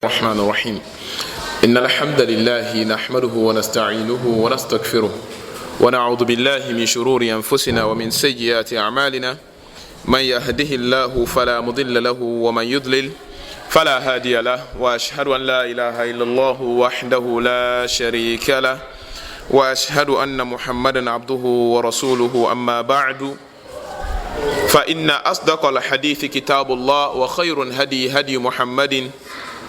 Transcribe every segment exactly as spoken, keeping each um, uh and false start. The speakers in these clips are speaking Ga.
الرحمن الرحيم. إن الحمد لله نحمده ونستعينه ونستغفره، ونعوذ بالله من شرور أنفسنا ومن سيئات أعمالنا. من يهده الله فلا مضل له، ومن يضلل فلا هادي له، وأشهد أن لا إله إلا الله وحده لا شريك له، وأشهد أن محمدا عبده ورسوله. أما بعد، فإن أصدق الحديث كتاب الله، وخير الهدي هدي محمد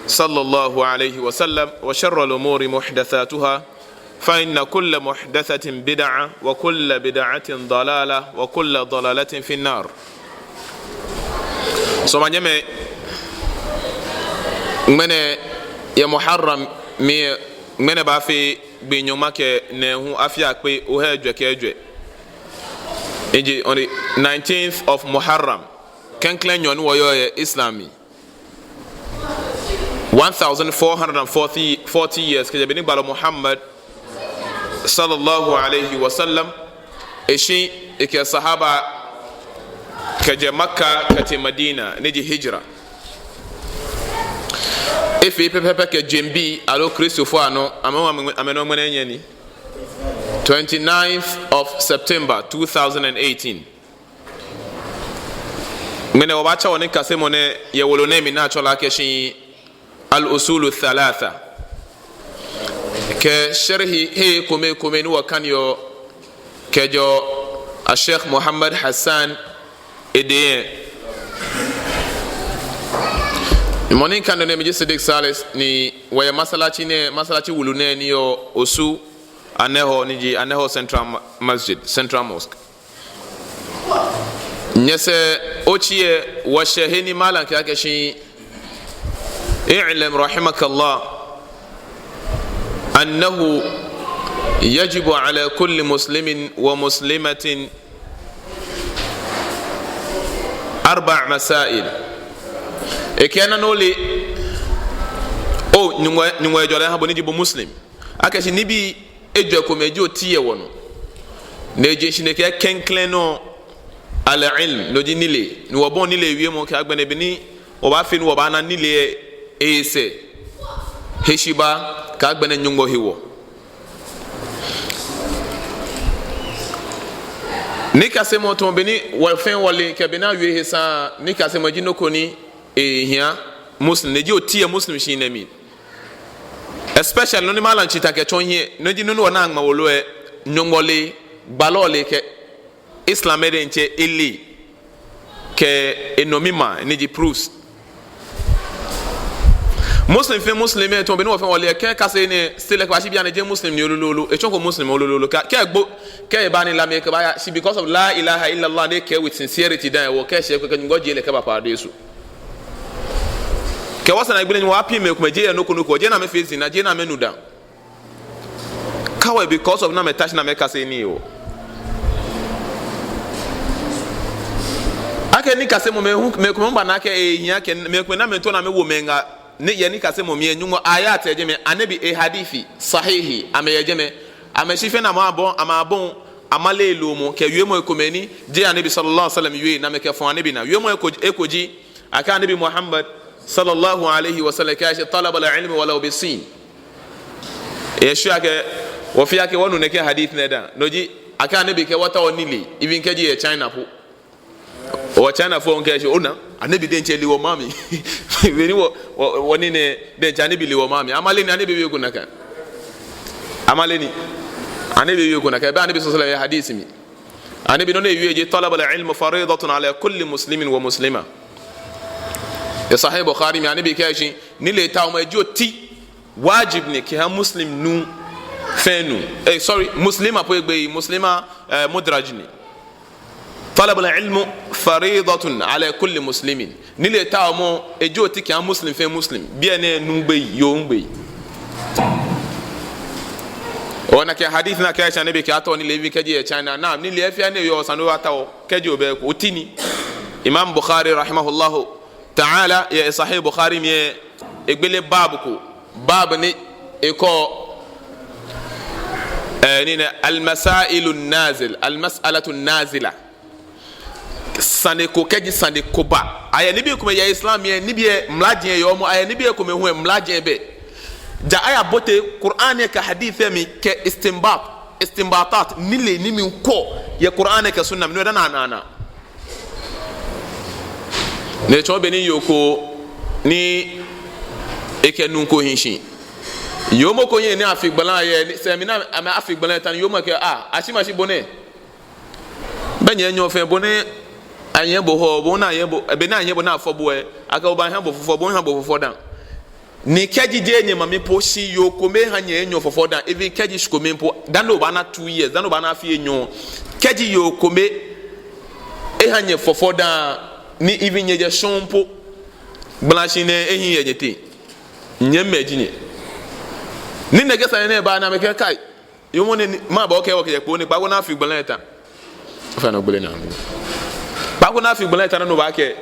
صلى الله عليه وسلم، وشر الأمور محدثاتها، فإن كل محدثة بدعة، وكل بدعة ضلالة، وكل ضلالة في النار. So, manyɛmimɛi, ŋmɛnɛ yɛ Muharram mli, ŋmɛnɛ baafee gbii nyɔŋma kɛ nɛɛhu, afi akpe ohai ejwɛ kɛ ejwɛ. Eji on the nineteenth of Muharram, klɛŋklɛŋ nyɔɔŋ ni wɔyɔɔ yɛ Islam mli. One thousand four hundred and forty, forty years kɛjɛ be ni gbalɔ Muhammad sallallahu alayhi wa sallam, eshi ekɛ sahaba kɛjɛ Makka kɛtee Madina, ni ji hijra. Efee pɛpɛɛpɛ kɛ jeŋbii aloo Kristofoi anɔ, amɛ, amɛ, amɛnɔ ŋmɛnɛ nyɛ ni. Twenty-ninth of September two thousand and eighteen. Ŋmɛnɛ wɔbaatsɛ wɔnikasemɔ nɛɛ yɛ wolo nɛɛ mli ni atsɛɔ lɛ akɛshi Al-Usulu Thalatha. Kɛ sharhi hei komɛi komɛi ni wɔkaneɔ kɛjɛɔ Al-Sheikh Muhammad Hassan edɛŋ. Mɔ ni kaneɔ nɛɛ, miji Sadiq Salis, ni wɔyɛ masalachi nɛɛ, masalachi wulu nɛɛ ni yɔɔ Osu Anɛhɔ, ni ji Anɛhɔ Central Ma-, Masjid, Central Mosque. Nyɛsɛɛ otsi lɛ wɔshɛ he ni malam kɛɛ akɛshi, اعلم رحمك الله أنه يجب على كل مسلم ومسلمة أربع مسائل. Ekɛɛ na ni ole, oo Nyɔŋmɔ, Nyɔŋmɔ hejɔlɛ aha bo ni ji bo Muslim, akɛshi nibii ejwɛ komɛi ji oti yɛ wɔnɔ. Ni eji shishi ni ekɛɛ klɛŋklɛŋ nɔ, al-ilm, no ji nilee. Ni wɔbɔi nilee wiemɔ kɛ agbɛnɛ be ni wɔbaafee ni wɔbaana nilee lɛ esɛɛ, heshibaa, kɛ agbɛnɛ Nyɔŋmɔ hewɔ. Nikasemɔ, tamɔ bɔ ni wɔ fɛɛ wɔle kɛ bɔ ni awie he sane, nikasemɔ ji nɔ ko ni ehiaa Muslim, ni ji oti yɛ Muslim shihilɛ mli. Especially nɔ ni malam tsi ta kɛtsɔ hiɛ, no ji nɔ ni wɔnaa ŋma wolo lɛ, Nyɔŋmɔ le, gbalɔ le kɛ Islam lɛ diɛŋtsɛ ele, kɛ enɔmimaa, ni ji proofs. Muslim fɛɛ Muslim lɛ, tamɔ bɔ ni wɔ fɛɛ wɔle, kɛ ekase nii, still lɛ kɛbashi bianɛ ejeee Muslim ni lolo lolo, etsɔko Muslim lolo lolo, kɛ, kɛ egbo, kɛ eba ni la mli kɛbaaya, shi because of la ilaha illallah ni ekɛɛ with sincerity dani ewo, kɛ eshɛ kɛ Nyɔŋmɔ jie lɛ kɛba paradise. Kɛ wɔsɛɛ naagbee lɛ Nyɔŋmɔ baapiŋ mɛi komɛi, jeee yɛ nɔ ko nɔ ko, jeee ni amɛfee zina, jeee ni amɛnu daa. Kawai because of ni amɛta shi ni amɛkase nii lɛ. Akɛ nikasemɔ, mɛi hu, mɛi komɛi hu baana akɛ ehiaa, akɛ mɛi komɛi ni amɛto ni amɛwo mɛi ŋaa ni yɛ nikasemɔ mli lɛ, Nyɔŋmɔ ayat yɛ jɛmɛ, Annabi ehadithi sahihi amɛyɛ jɛmɛ. Amɛshi fɛɛ ni amɛbɔi, amɛbɔi amale loomɔ kɛ wiemɔi komɛi ni jeee Annabi sallallahu alaihi wasallam wie, ni amɛkɛfɔ Annabi naa. Wiemɔ eko, eko ji akɛ Annabi Muhammad sallallahu alaihi wasallam kɛɛ akɛshi, "Talabal ilmi walaw bi Sin." Eshwɛ akɛ wɔ fɛɛ akɛ wɔnu nɛkɛ hadith nɛɛ dã. No ji akɛ Annabi kɛɛ wɔtao nilee, even kɛji yɛ China po. Wɔ Chinafoi hu kɛɛ akɛshi, ona, Annabi diɛŋtsɛ le wɔmaŋ mli. Beni wɔ, wɔ, wɔ nine diɛŋtsɛ Annabi le wɔmaŋ mli. Amale ni Annabi wieko nakai. Amale ni Annabi wieko nakai. Bɛ Annabi sallallahu alaihi wasallam yɛ hadith mli. Annabi nɔ ni ewie ji, "Talabul ilmi faridatun ala kulli muslimin wa muslima." Yɛ Sahih Bukhari mli, Annabi kɛɛ akɛshi, nilee taomɔ eji oti, wajib ni kɛha Muslim nuu fɛɛ nuu. Eh, sorry, Muslima po egbeee, Muslima, eh, mudraj ni. "Talabul ilmi faridatun ala kulli muslimin." Nilee taomɔ eji oti kɛha Muslim fɛɛ Muslim. Biɛ nɛɛ nuu gbeyei, yoo gbeyei. Ona akɛ hadith ni kɛɛ akɛshi Annabi kɛɛ atao nilee even kɛji yɛ China. Naam, nilee fɛɛ ni yɔɔ sane ni atao kɛji obɛ eko, oti ni. Imam Bukhari rahimahullahu ta'ala yɛ Sahih Bukhari mli lɛ, egbele bab ko. Bab ni ekɔ, eh, ni nɛ al-masailu nazil, al-mas'alatu nazila. Sane ko, kɛji sane ko ba, Ayɛ nibii komɛi yɛ Islam lɛ, nibii lɛ mlajii yɔɔ mli, ayɛ nibii komɛi hu lɛ mlajii bɛ. Ja ayabote Qur'an lɛ kɛ hadith lɛ mli kɛ istinbat, istinbatat, nilee ni miikɔ yɛ Qur'an lɛ kɛ sunna mli, no dani ana. Ni etsɔɔ bɔ ni yoo ko ni ekɛ nuu ko hi shi. Yoomo ko yɛ ni afi gbala yɛ, ni sɛɛ mli ni amɛ afi gbala ta ni yoomo kɛɛ, ah, ashi mashi bo nɛ. Bɛ nyɛ enyɔ fɛɛ bo nɛ, anyiɛ bo hɔ, bo nɛ anyiɛ bo, be ni anyiɛ bo ni afɔ bo lɛ, akɛ obaha bo fɔfɔ, bo ha bo fɔfɔ dã. Ni kɛji jeee nyɛ mami po shi yoo kome ha nyɛ enyɔ fɔfɔ dã, even kɛji shi kome po, dani obaana two years, dani obaana afii enyɔ. Kɛji yoo kome eha nyɛ fɔfɔ dã, ni even nyɛjɛ shɔŋŋ po, gbalashihilɛ ehiii yɛ nyɛteŋ. Nyɛmimɛi ji nyɛ. Ni nɛkɛ sane nɛɛ ba ni amɛkɛɛ kai. Yoomo nɛɛ ni, mɛɛba okɛɛ wɔkɛjɛ kpo ni kpaako ni afi gbala lɛ ta. Ofainɛ ogbele naa. Kpaako ni afi gbala lɛ ta ni obaakɛɛ.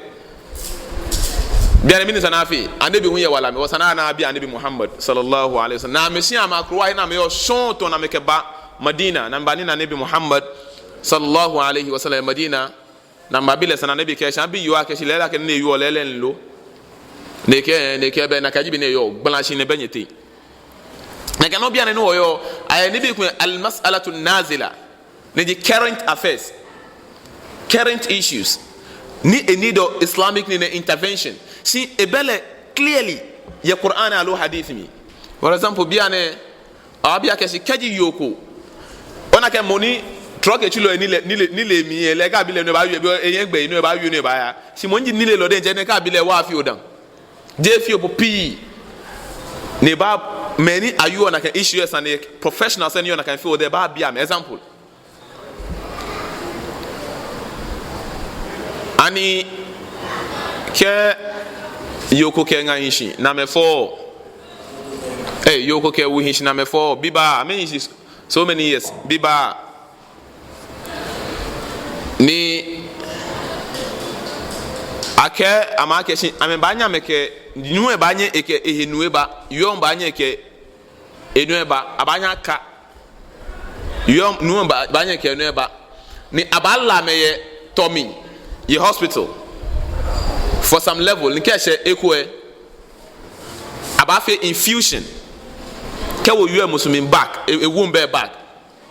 Bianɛ mɛni sa ni afee? Anabi hu yɛ wala mli, wɔ sa ni ana abi Anabi Muhammad sallallahu alaihi wasallam. Ni amɛshi amɛkrowa ni amɛyɔɔ shɔŋŋ tɔɔ ni amɛkɛba Madina, ni amɛbanina Anabi Muhammad sallallahu alaihi wasallam Madina. Ni amɛbabi lɛ sane ni Anabi kɛɛ, shi abi yoo akɛ shi lɛɛlɛŋ akɛ nii ni eyɔɔ lɛɛlɛŋ lo. Ni ekɛɛ, ni ekɛɛ bɛ nakai ji bɔ ni eyɔɔ, gbalashihilɛ bɛ nyɛteŋ. Nakai nɔŋŋ bianɛ ni wɔyɔɔ, ayɛ nibii komɛi al-mas'alatu nazila. Ni ji current affairs, current issues. Ni e needɔ Islamic nii nɛɛ intervention. Shi ebɛ lɛ clearly yɛ Qur'an aloo hadith mli. For example, bianɛ, abi akɛ shi kɛji yoo ko, ona akɛ mɔ ni truck etsulɔ yɛ nilee, nilee, nilee mli yɛ, lɛ kɛ abi lɛ no ebaawie, be eyɛ gbɛ no ebaawie no ebaaya. Shi mɔ ni ji nilelɔ diɛŋtsɛ nɛɛ kɛ abi lɛ ewa fioo dã. Jeee fioo po pii. Ni eba mɛi ni ayɔɔ nakai issue lɛ sane, professionals ni yɔɔ nakai field lɛ baabi amɛ. Example. Ani kɛ yoo ko kɛ eŋa hi shi ni amɛfɔ. Eh, yoo ko kɛ ewu hi shi ni amɛfɔ. Bi ba, amɛhi shi so many years. Bi ba. Ni akɛɛ amɛ akɛ shi amɛbaanyɛ amɛkɛ, nuu lɛ baanyɛ ekɛ ehe nuu lɛ aba, yoo lɛ baanyɛ ekɛ enuu lɛ aba, abaanyɛ aka. Yoo, nuu lɛ ba, baanyɛ ekɛ enuu lɛ aba. Ni abaala amɛ yɛ tɔ mli, yɛ hospital for some level, ni kɛ eshɛ he ko lɛ, abaafee infusion kɛwo yoo lɛ musu mli back, e, ewu lɛ back.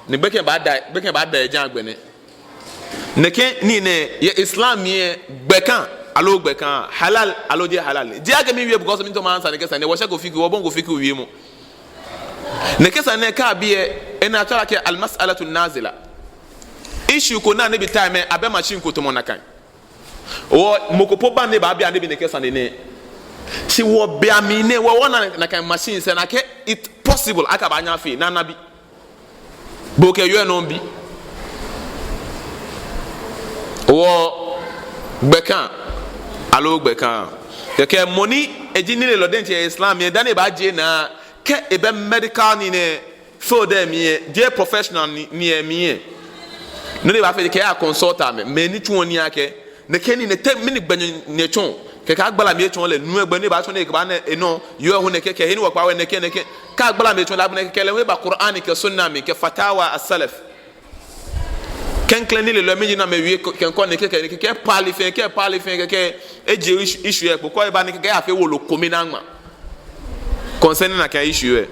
Ni gbekɛ baada, gbekɛ baada ejaŋ agbɛnɛ. Nɛkɛ nii nɛɛ, yɛ Islam mli lɛ, gbɛ ka, aloo gbɛ kaaa, halal, aloo jeee halal. Jeee akɛ miiwie because mitaoɔ maha sane nɛkɛ sane, wɔshɛko fiqh, wɔbɔko fiqh wiemɔ. Nɛkɛ sane nɛɛ kɛ abi lɛ, enɛ atsɛɔ lɛ akɛ al-mas'alatu nazila. Issue ko ni Anabi time lɛ, abɛ machine ko tamɔ nakai. Wɔ, mɔ ko po baŋ ni ebaabi Anabi nɛkɛ sane nɛɛ. Shi wɔ be mli nɛɛ, wɔ, wɔna nakai machine sɛɛ ni akɛɛ it possible, akɛ abaanyɛ afee, ni Anabi. Bo kɛ yoo lɛ nɔŋŋ bi. Wɔ gbɛ ka, aloo gbɛ kaaa. Kɛkɛ mɔ ni eji nilelɔ diɛŋtsɛ yɛ Islam mli lɛ, dani ebaajie naa, kɛ ebɛ medical nii nɛɛ field lɛ mli lɛ, jeee professional nii, nii lɛ mli lɛ. Nɔ ni ebaafee ji akɛ eya consult amɛ, mɛi ni tsuɔ nii akɛ nɛkɛ nii nɛɛ te, mɛni gbɛ ni etsɔ. Kɛkɛ agbala mli etsɔɔ lɛ, nuu lɛ gbɛ ni ebaatsɔ ni ekɛba nɛɛ, enɔ, yoo lɛ hu nɛkɛ, kɛ he ni wɔkpa wɔ nɛkɛ, nɛkɛ. Kɛ agbala mli etsɔɔ lɛ, abɛ nɛkɛ, kɛ lɛ hu eba Qur'an kɛ sunna mli, kɛ fatawa as-salaf. Klɛŋklɛŋ nilelɔi mli ji nɔ ni amɛwie kɛ, kɛ, kɛ nɛkɛ, kɛ, kɛ, kɛ paali fɛɛ, kɛ paali fɛɛ, kɛ, kɛ, ejie issue, issue lɛ kpo, kɛ eba ni kɛ, kɛ eyafee wolo kome ni aŋma concerning nakai issue lɛ.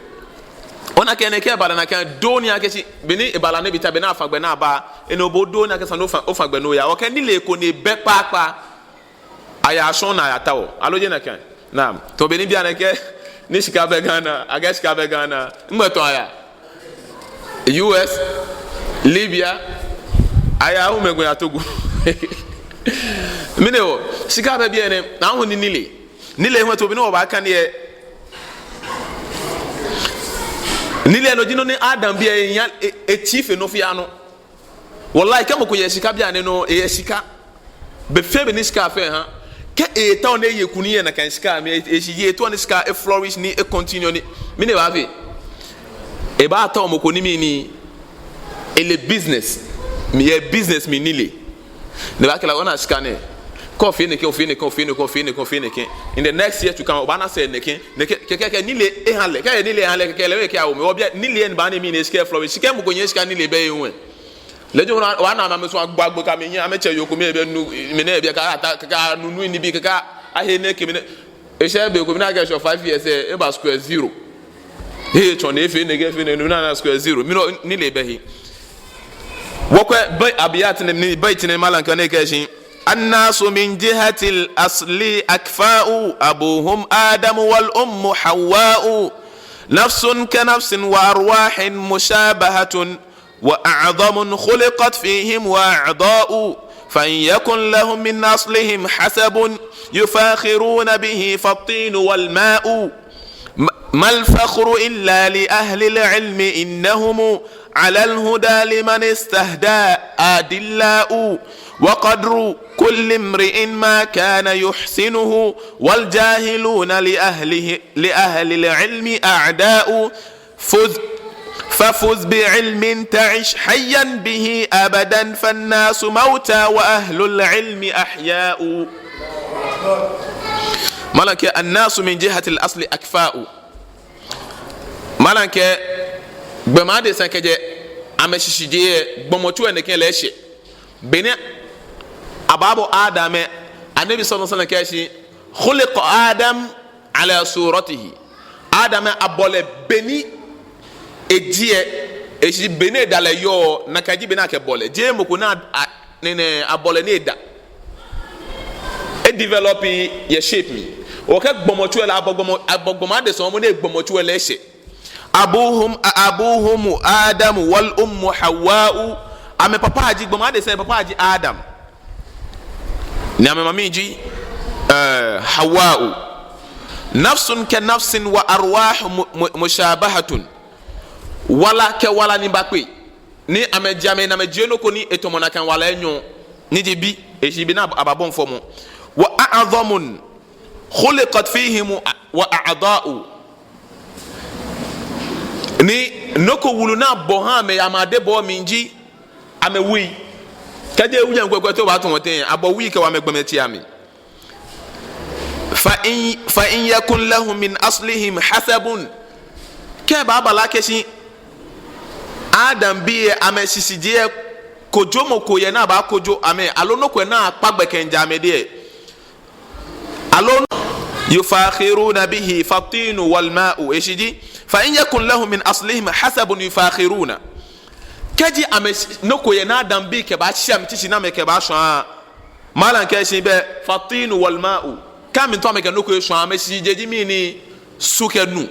Ona akɛ nɛkɛ eba lɛ nakai doo ni akɛ shi, be ni eba lɛ Anabi ta, be ni afã gbɛ ni aba, enɔ bo doo ni akɛ esa ni ofã, ofã gbɛ ni oya. Okɛ nilee ko ni ebɛ kpakpa. Aya shɔŋŋ ni ayatao. Aloo jeee nakai? Naam. Tamɔ be ni bianɛ kɛ, ni shika bɛ Ghana, akɛ shika bɛ Ghana. Nɛgbɛ tɔŋŋ aya? U S, Libya, aya hu mɛi ko yaa Togo. Mɛni hewɔ, shika bɛ biɛ nɛɛ, ni ahu ni nilee. Nilee hu tamɔ be ni wɔbaakane lɛ. Nilee no ji nɔ ni Adam bi lɛ, eya, e, etsĩ fe nɔ fɛɛ nɔ. Wallahi, kɛ mɔ ko yɛ shika bianɛ nɔŋŋ, eyɛ shika. Be fɛɛ be ni shika fɛɛ ha. Kɛ eetao ni eye kunim yɛ nakai shika mli, e, eshi ye etao ni shika e flourish ni e continue ni. Mɛni ebaafee? Ebaatao mɔ ko ni mɛni, ele business. Miyɛ business mli nilee. Ni ebaakɛɛ lɛ ona shika nɛɛ. Kɛ ofee nɛkɛ, ofee nɛkɛ, ofee nɛkɛ, ofee nɛkɛ, ofee nɛkɛ. In the next year to come, obaana sɛɛ nɛkɛ, nɛkɛ, kɛ, kɛ, kɛ nilee eha lɛ. Kɛ nilee eha lɛ, kɛ, kɛ lɛ, kɛ awo mli. Obia nilee ni baaha ni mɛni shika e flourish. Shika mɔ ko nyɛ shika nilee bɛ ehe. Lɛ ji wɔna, wɔna amɛ amɛsumɔɔ agbo agbo kɛ amɛnyɛ, amɛtsɛ yoo ko mli ebɛ nu, mɛni ebɛ kɛ ata, kɛ, kɛ nunuu nibii kɛ, kɛ ahe nɛkɛ mɛni. Eshɛ be ko mli ni akɛshɛ five years lɛ, eba square zero. Hee, tsɔ ni efee nɛkɛ, efee nɛkɛ, nɔ ni ana square zero. Mɛni, nilee bɛ he. Wɔkwɛ bɛ abiyat nɛɛ, ni bayt nɛɛ malam kɛɛ nɛkɛ shi. الناس من جهة الأصل أكفاء، أبوهم آدم والأم حواء. نفس كنفس وأرواح مشابهة، وأعظم خلقت فيهم وأعضاء، فإن يكن لهم من أصلهم حسب يفاخرون به فالطين والماء. م-، ما الفخر إلا لأهل العلم إنهم على الهدى لمن استهدى أدلاء، وقدر كل امرئ ما كان يحسنه، والجاهلون لأهله، لأهل العلم أعداء، فز، ففز بعلم تعش حيا به أبدا، فالناس موتى وأهل العلم أحياء. Malam kɛɛ, الناس من جهة الأصل أكفاء. Malam kɛɛ, gbɔmɔ adesa kɛjɛ amɛshishijee, gbɔmɔtso lɛ nɛkɛ lɛ eshɛ. Beni abaabɔ Adam lɛ, Annabi صلى الله عليه وسلم kɛɛ shi, خلق آدم على صورته. Adam lɛ abɔ lɛ beni eji lɛ, eshi beni eda lɛ yɔɔ, nakai ji beni akɛbɔ lɛ. Jeee mɔ ko ni a, a, nɛɛ, nɛɛ, abɔ lɛ ni eda. E develop yɛ shape mli. Okɛɛ gbɔmɔtso lɛ, abɔ gbɔmɔ, abɔ gbɔmɔ adesa momo ni gbɔmɔtso lɛ eshɛ. أبوهم، أبوهم آدم والأم حواء. Amɛpapa ji, gbɔmɔ adesa papa ji Adam. Ni amɛmami ji, eh, حواء. نفس كنفس وأرواح م-، م-، مشابهة. Wala kɛ wala ni bakpe. Ni amɛji amɛ, ni amɛjie nɔ ko ni etamɔ nakai wala enyɔ. Ni ji bi, eshi beni abaabɔ fɔmɔ. وأعظم خلقت فيهم وأعضاء. Ni nɔ ko wulu ni abɔ ha amɛ yɛ amɛadebɔɔ mli ji amɛwui. Kɛji wui lɛ ŋkwɛkwɛ to ba to wɔtɛŋ, abɔ wui kɛwo amɛgbɔmɔtsei amli. فإن، فإن يكن لهم من أصلهم حسب. Kɛ abaaba lɛ akɛ shi Adam bii lɛ amɛshishijee lɛ kojomɔ ko yɛ ni abaakojo amɛ, aloo nɔ ko yɛ ni akpa gbɛ kɛmiija amɛdɛŋ. Aloo, يفاخرون به فالطين والماء. Eshi ji, فإن يكن لهم من أصلهم حسب يفاخرون. Kɛji amɛ, nɔ ko yɛ ni Adam bii kɛbaashi amɛtsitsi ni amɛkɛbaashwa. Malam kɛɛ shi bɛ, فالطين والماء. Kɛ amɛmiitao amɛkɛ nɔ ko eshwa, amɛshishijee ji mɛni? Su kɛ nu.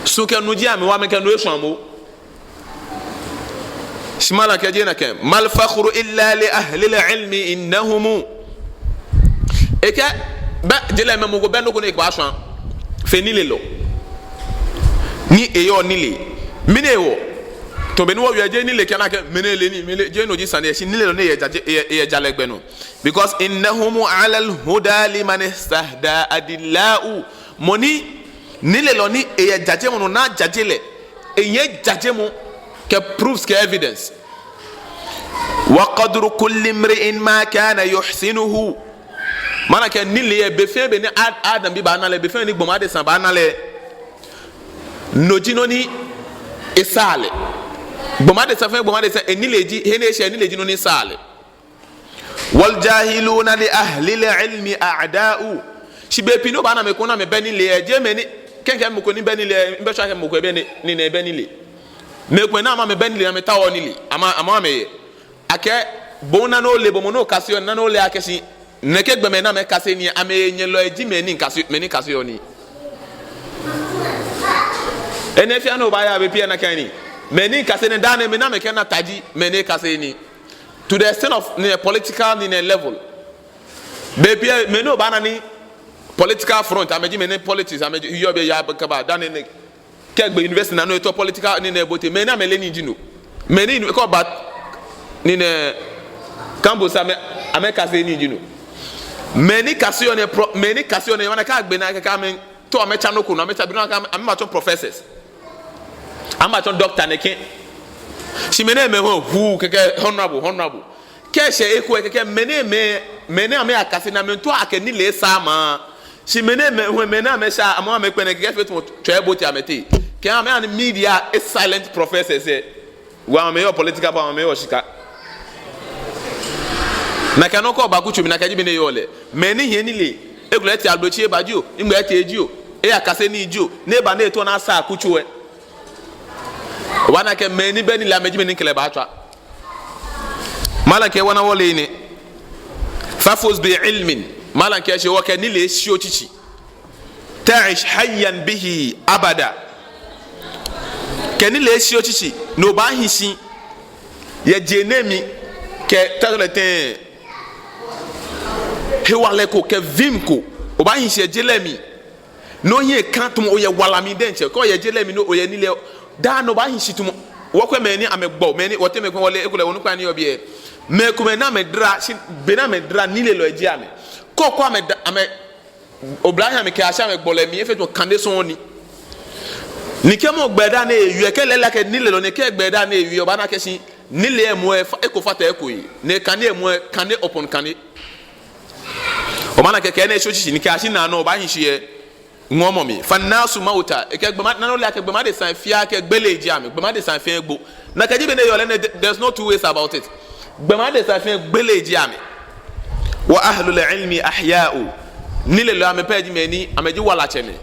Su kɛ nu ji amɛwa, amɛkɛ nu eshwa momo. Shi malam kɛɛ jeee nakai. ما الفخر إلا لأهل العلم إنهم. Ekɛɛ, bɛ, je lɛ mɛi mɔ ko bɛ nɔ ko ni ekɛbaashwa fe nilelɔ. Ni eyɔɔ nilee. Mɛni hewɔ? Tamɔ bɔ ni wɔwie jeee nilee kɛ nakai, mɛni ele nii, mɛni ele, jeee no ji sane lɛ, shi nilelɔ ni eyɛ ja, eyɛ, eyɛ jalɛ gbɛ nɔ. Because إنهم على الهدى لمن استهدى أدلاء. Mɔ ni, nilelɔ ni eyɛ jajemɔ nɔ ni ajaje lɛ, eyɛ jajemɔ kɛ proofs kɛ evidence. وقدر كل امرئ ما كان يحسنه. Malam kɛɛ nilee lɛ, be fɛɛ be ni Ad-, Adam bi baana lɛ, be fɛɛ ni gbɔmɔ adesa baana lɛ, no ji nɔ ni esaa lɛ. Gbɔmɔ adesa fɛɛ gbɔmɔ adesa, enilee ji, he ni eshɛ, enilee ji nɔ ni saa lɛ. والجاهلون لأهل العلم أعداء. Shi bei pii ni obaana mɛi komɛi ni amɛbɛ nilee lɛ, jeee mɛi ni, kɛ mikɛɛ mɔ ko ni bɛ nilee lɛ, mibɛ shakka akɛ mɔ ko bɛ ni, ni, ni ebɛ nilee. Mɛi komɛi ni amɛ, amɛbɛ nilee, amɛtaoɔ nilee. Amɛ, amɛ, amɛyɛ. Akɛ, bo hu ni ole, bo hu ni okaseɔ, ni ole akɛ shi nɛkɛ gbɔmɛi ni amɛkaseee nii, amɛhenyɛlɔi ji mɛi ni kase, mɛi ni kaseɔ nii. Enɛ fɛɛ ni obaaya bei pii nakai ni. Mɛi ni kaseee nii, daa nɛɛ mɛi ni amɛkɛna ta ji mɛi ni kaseee nii. To the extent of, ni, political, ni, ni level. Bei pii, mɛi ni obaana ni political front, amɛji mɛi ni politics, amɛji, yɔɔ be ya kaba, daa nɛɛ nɛɛ. Kɛ egbe university naa nɔ etao political nii ni ebote. Mɛi ni amɛleee nii ji no. Mɛi ni kɛ oba nii ni campus amɛ, amɛkaseee nii ji no. Mɛi ni kaseɔ nii pro-, mɛi ni kaseɔ nii, mana kɛ agbe naa kɛkɛ amɛtao amɛtsa nɔ ko nɔ, amɛtsa bi nɔ, amɛ, amɛbaatsɔ professors. Amɛbaatsɔ doctor nɛkɛ. Shi mɛi nɛɛ mɛi hu, hu, kɛkɛ honorable, honorable. Kɛ eshɛ eko lɛ kɛkɛ mɛi nɛɛ mɛi, mɛi ni amɛyakase ni amɛmiitao akɛ nilee asaa amɛ. Shi mɛi nɛɛ mɛi, mɛi ni amɛsha, amɛ, amɛkpɛlɛɛɛ kɛkɛ fee tamɔ tswaa ebote amɛteŋ. Kɛ amɛ ani media e silent professors lɛ. Wa amɛyɔɔ political power, amɛyɔɔ shika. Nakai nɔŋŋ kɛ oba kutso mli, nakai ji bɔ ni eyɔɔ lɛ. Mɛi ni hiɛ nilee, ekolɛ etee Ablotsiri eba jio, nɛgbɛ etee jio, eyakase nii jio, ni eba ni etao ni asaa kutso lɛ. Obaana akɛ mɛi ni bɛ nilee amɛji mɛi ni kɛ lɛ baatswa. Malam kɛɛ wɔna wɔle nii. Fafuz bi ilmin. Malam kɛɛ shi wɔkɛ nilee shi otsitsi. Ta'ish hayyan bihi abada. Kɛ nilee shi otsitsi, ni obaahi shi yɛ je nɛɛ mli, kɛ tɛlɛ tɛŋŋ, hewalɛ ko, kɛ vim ko, obaahi shi yɛ je lɛ mli. Ni ohiɛ aka tamɔ oyɛ wala mli diɛŋtsɛ, kɛ oyɛ je lɛ mli ni oyɛ nilee, daa nɛɛ obaahi shi tamɔ. Wɔkwɛ mɛi ni amɛgbɔ, mɛi ni wɔteŋ mɛi komɛi wɔle, ekolɛ wɔnukpai ni yɔɔ biɛ. Mɛi komɛi ni amɛdara, shi be ni amɛdara, nilelɔi ji amɛ. Kɛ okwɛ amɛ da, amɛ, oblahii amɛkɛyashi amɛgbɔlɛ mli, efee tamɔ kane sɔŋŋ ni. Ni kɛ mɔ gbɛ daa ni ewieɔ, kɛ lɛ ele akɛ nilelɔ ni, kɛ egbɛ daa ni ewieɔ, obaana akɛ shi nilee lɛ mli lɛ, fa-, eko fata eko he. Ni kane lɛ mli lɛ, kane upon kane. Obaana akɛ kɛ nilee shi otsitsi, ni kɛyashi naanɔ, obaahi shi yɛ ŋɔɔmɔ mli. Fannasu mauta. Ekɛɛ gbɔmɔ, naa ni ole akɛ gbɔmɔ adesai fɛɛ kɛ gbele ji amɛ. Gbɔmɔ adesai fɛɛ gbo. Nakai ji bɔ ni eyɔɔ lɛ nɛɛ, there's no two ways about it. Gbɔmɔ adesai fɛɛ gbele ji amɛ. Wa ahlul ilmi ahya'u. Nilelɔi amɛ pɛ ji mɛi ni, amɛji walatsɛmɛi.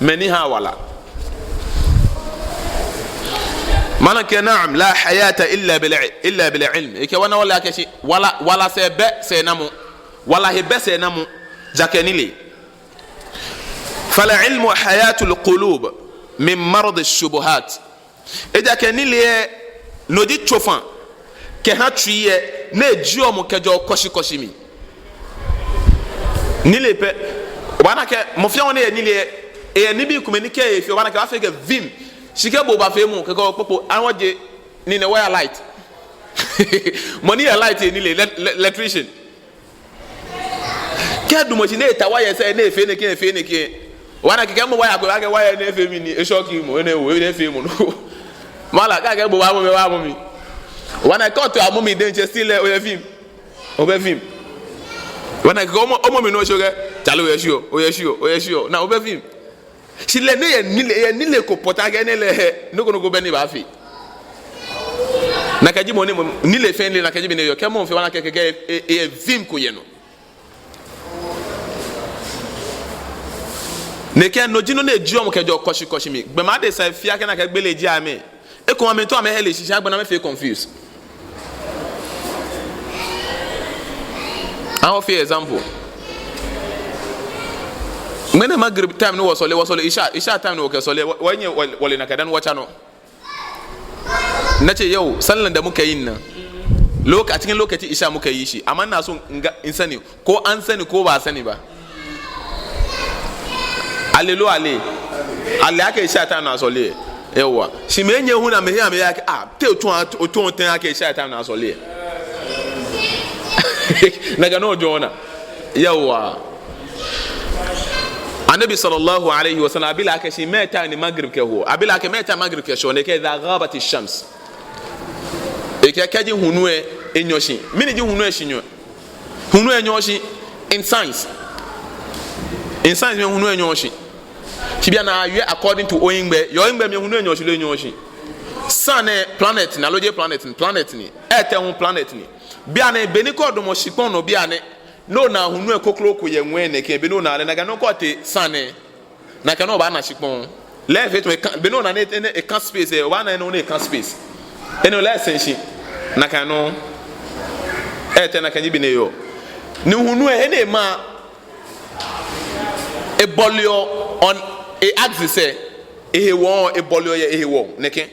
Mɛi ni haa wala. Malam kɛɛ na'am, la hayata illa bil, illa bil ilm. Ekɛɛ wɔna wɔle akɛ shi wala, wala sɛɛ bɛ sɛɛnamɔ. Wala he bɛ sɛɛnamɔ ja kɛ nilee. Fal ilmu hayatul qulub min maradi shubuhat. Ejaakɛ nilee lɛ, no ji tsofa kɛha tsui lɛ, ni ejieɔ mɔ kɛjɛɔ kɔshikɔshi mli. Nilee pɛ. Obaana akɛ mɔ fɛɛ mɔ ni yɛ nilee lɛ, eyɛ nibii komɛi ni kɛ efee, obaana akɛ ebaafee akɛ vim. Shi kɛ bo obaafee mɔ, kɛkɛ okpokpo, anɔ je ni nɛ wire light. Mɔ ni yɛ light yɛ nilee, le-, le-, electrician. Kɛ edamɔ shi ni eta wire sɛɛ ni efee nɛkɛ, efee nɛkɛ. Obaana akɛ kɛ mɔ wire ko, akɛ wire nɛɛ efee mɛni, eshock mɔ, enɛ wo, enɛ efee mɔ nɔ ko. Malam, kɛ akɛɛ bo obaamɔ mi, obaamɔ mi. Obaana akɛ kɛ oto amɔ mi diɛŋtsɛ still lɛ, oyɛ vim. Obɛ vim. Obaana akɛ kɛ omɔ, omɔ mi nɔ shi okɛɛ, chale oyɛ sure, oyɛ sure, oyɛ sure. Naa obɛ vim. Shi lɛ ni eyɛ nilee, eyɛ nilee ko pɔtɛɛ akɛ enɛ lɛ, nɔ ko nɔ ko bɛ ni ebaafee. Nakai ji mɔ ni mɔ, nilee fɛɛ nilee nakai ji bɔ ni eyɔɔ. Kɛ mɔ fɛɛ obaana akɛ, kɛ, kɛ, e, e, vim ko yɛ nɔ. Nɛkɛ no ji nɔ ni ejieɔ mɔ kɛjɛɔ kɔshikɔshi mli. Gbɔmɔ adesai fɛɛ kɛ nakai gbele ji amɛ. Ekomɛi amɛtao amɛhe lɛ shishi agbɛnɛ amɛfee confuse. I'll offer example. Ŋmɛnɛ Maghrib time ni wɔsɔle, wɔsɔle Isha, Isha time ni wɔkɛsɔle, wɔ, wɔnyɛ wɔ, wɔle nakai dani wɔtsa nɔ. Nace yau, sallan da muka yin nan, loka-, a cikin lokaci Isha muka yi shi, amma ina so in ga, in sani, ko an sani ko ba a sani ba. Ale lo ale. Ale akɛ Isha time ni asɔle. Yawwa. Shi mɛi nyɛ hu ni amɛhe amɛya akɛ, ah, te otun, otun ten akɛ Isha time ni asɔle. Nakai nɔŋŋ ojɔɔ naa. Yawwa. Annabi sallallahu alaihi wasallam, abi lɛ akɛ shi mɛɛ time ni Maghrib kɛhoɔ. Abi lɛ akɛ mɛɛ time Maghrib kɛshɛɔ, ni ekɛɛ idha ghabati shams. Ekɛɛ kɛji hulu lɛ enyɔ shi. Mɛni ji hulu lɛ shinyɔɔ? Hulu lɛ nyɔɔɔ shi in science. In science mli hulu lɛ nyɔɔɔ shi. Shi bianɛ ayɛ according to oyiŋgbɛ. Yɛ oyiŋgbɛ mli hulu lɛ nyɔɔɔ shi loo enyɔɔɔ shi? Sun lɛ planet ni, aloo jeee planet ni, planet ni. Earth lɛ hu planet ni. Bianɛ be ni kɛ odamɔ shikpɔŋ nɔ bianɛ, ni ona hulu lɛ kokroko yɛ ŋwɛi nɛkɛ, be ni ona lɛ nakai nɔŋŋ kɛ otee sun lɛ, nakai nɔŋŋ obaana shikpɔŋ. Lɛ efee tamɔ eka, be ni ona ni, ni eka space lɛ, obaana enɔ ni eka space. Enɔ lɛ sɛŋ shi. Nakai nɔŋŋ. Earth lɛ nakai ji bɔ ni eyɔɔ. Ni hulu lɛ, he ni ema, ebɔleɔ on e-axis lɛ, ehewɔ, ebɔleɔ yɛ ehewɔ nɛkɛ.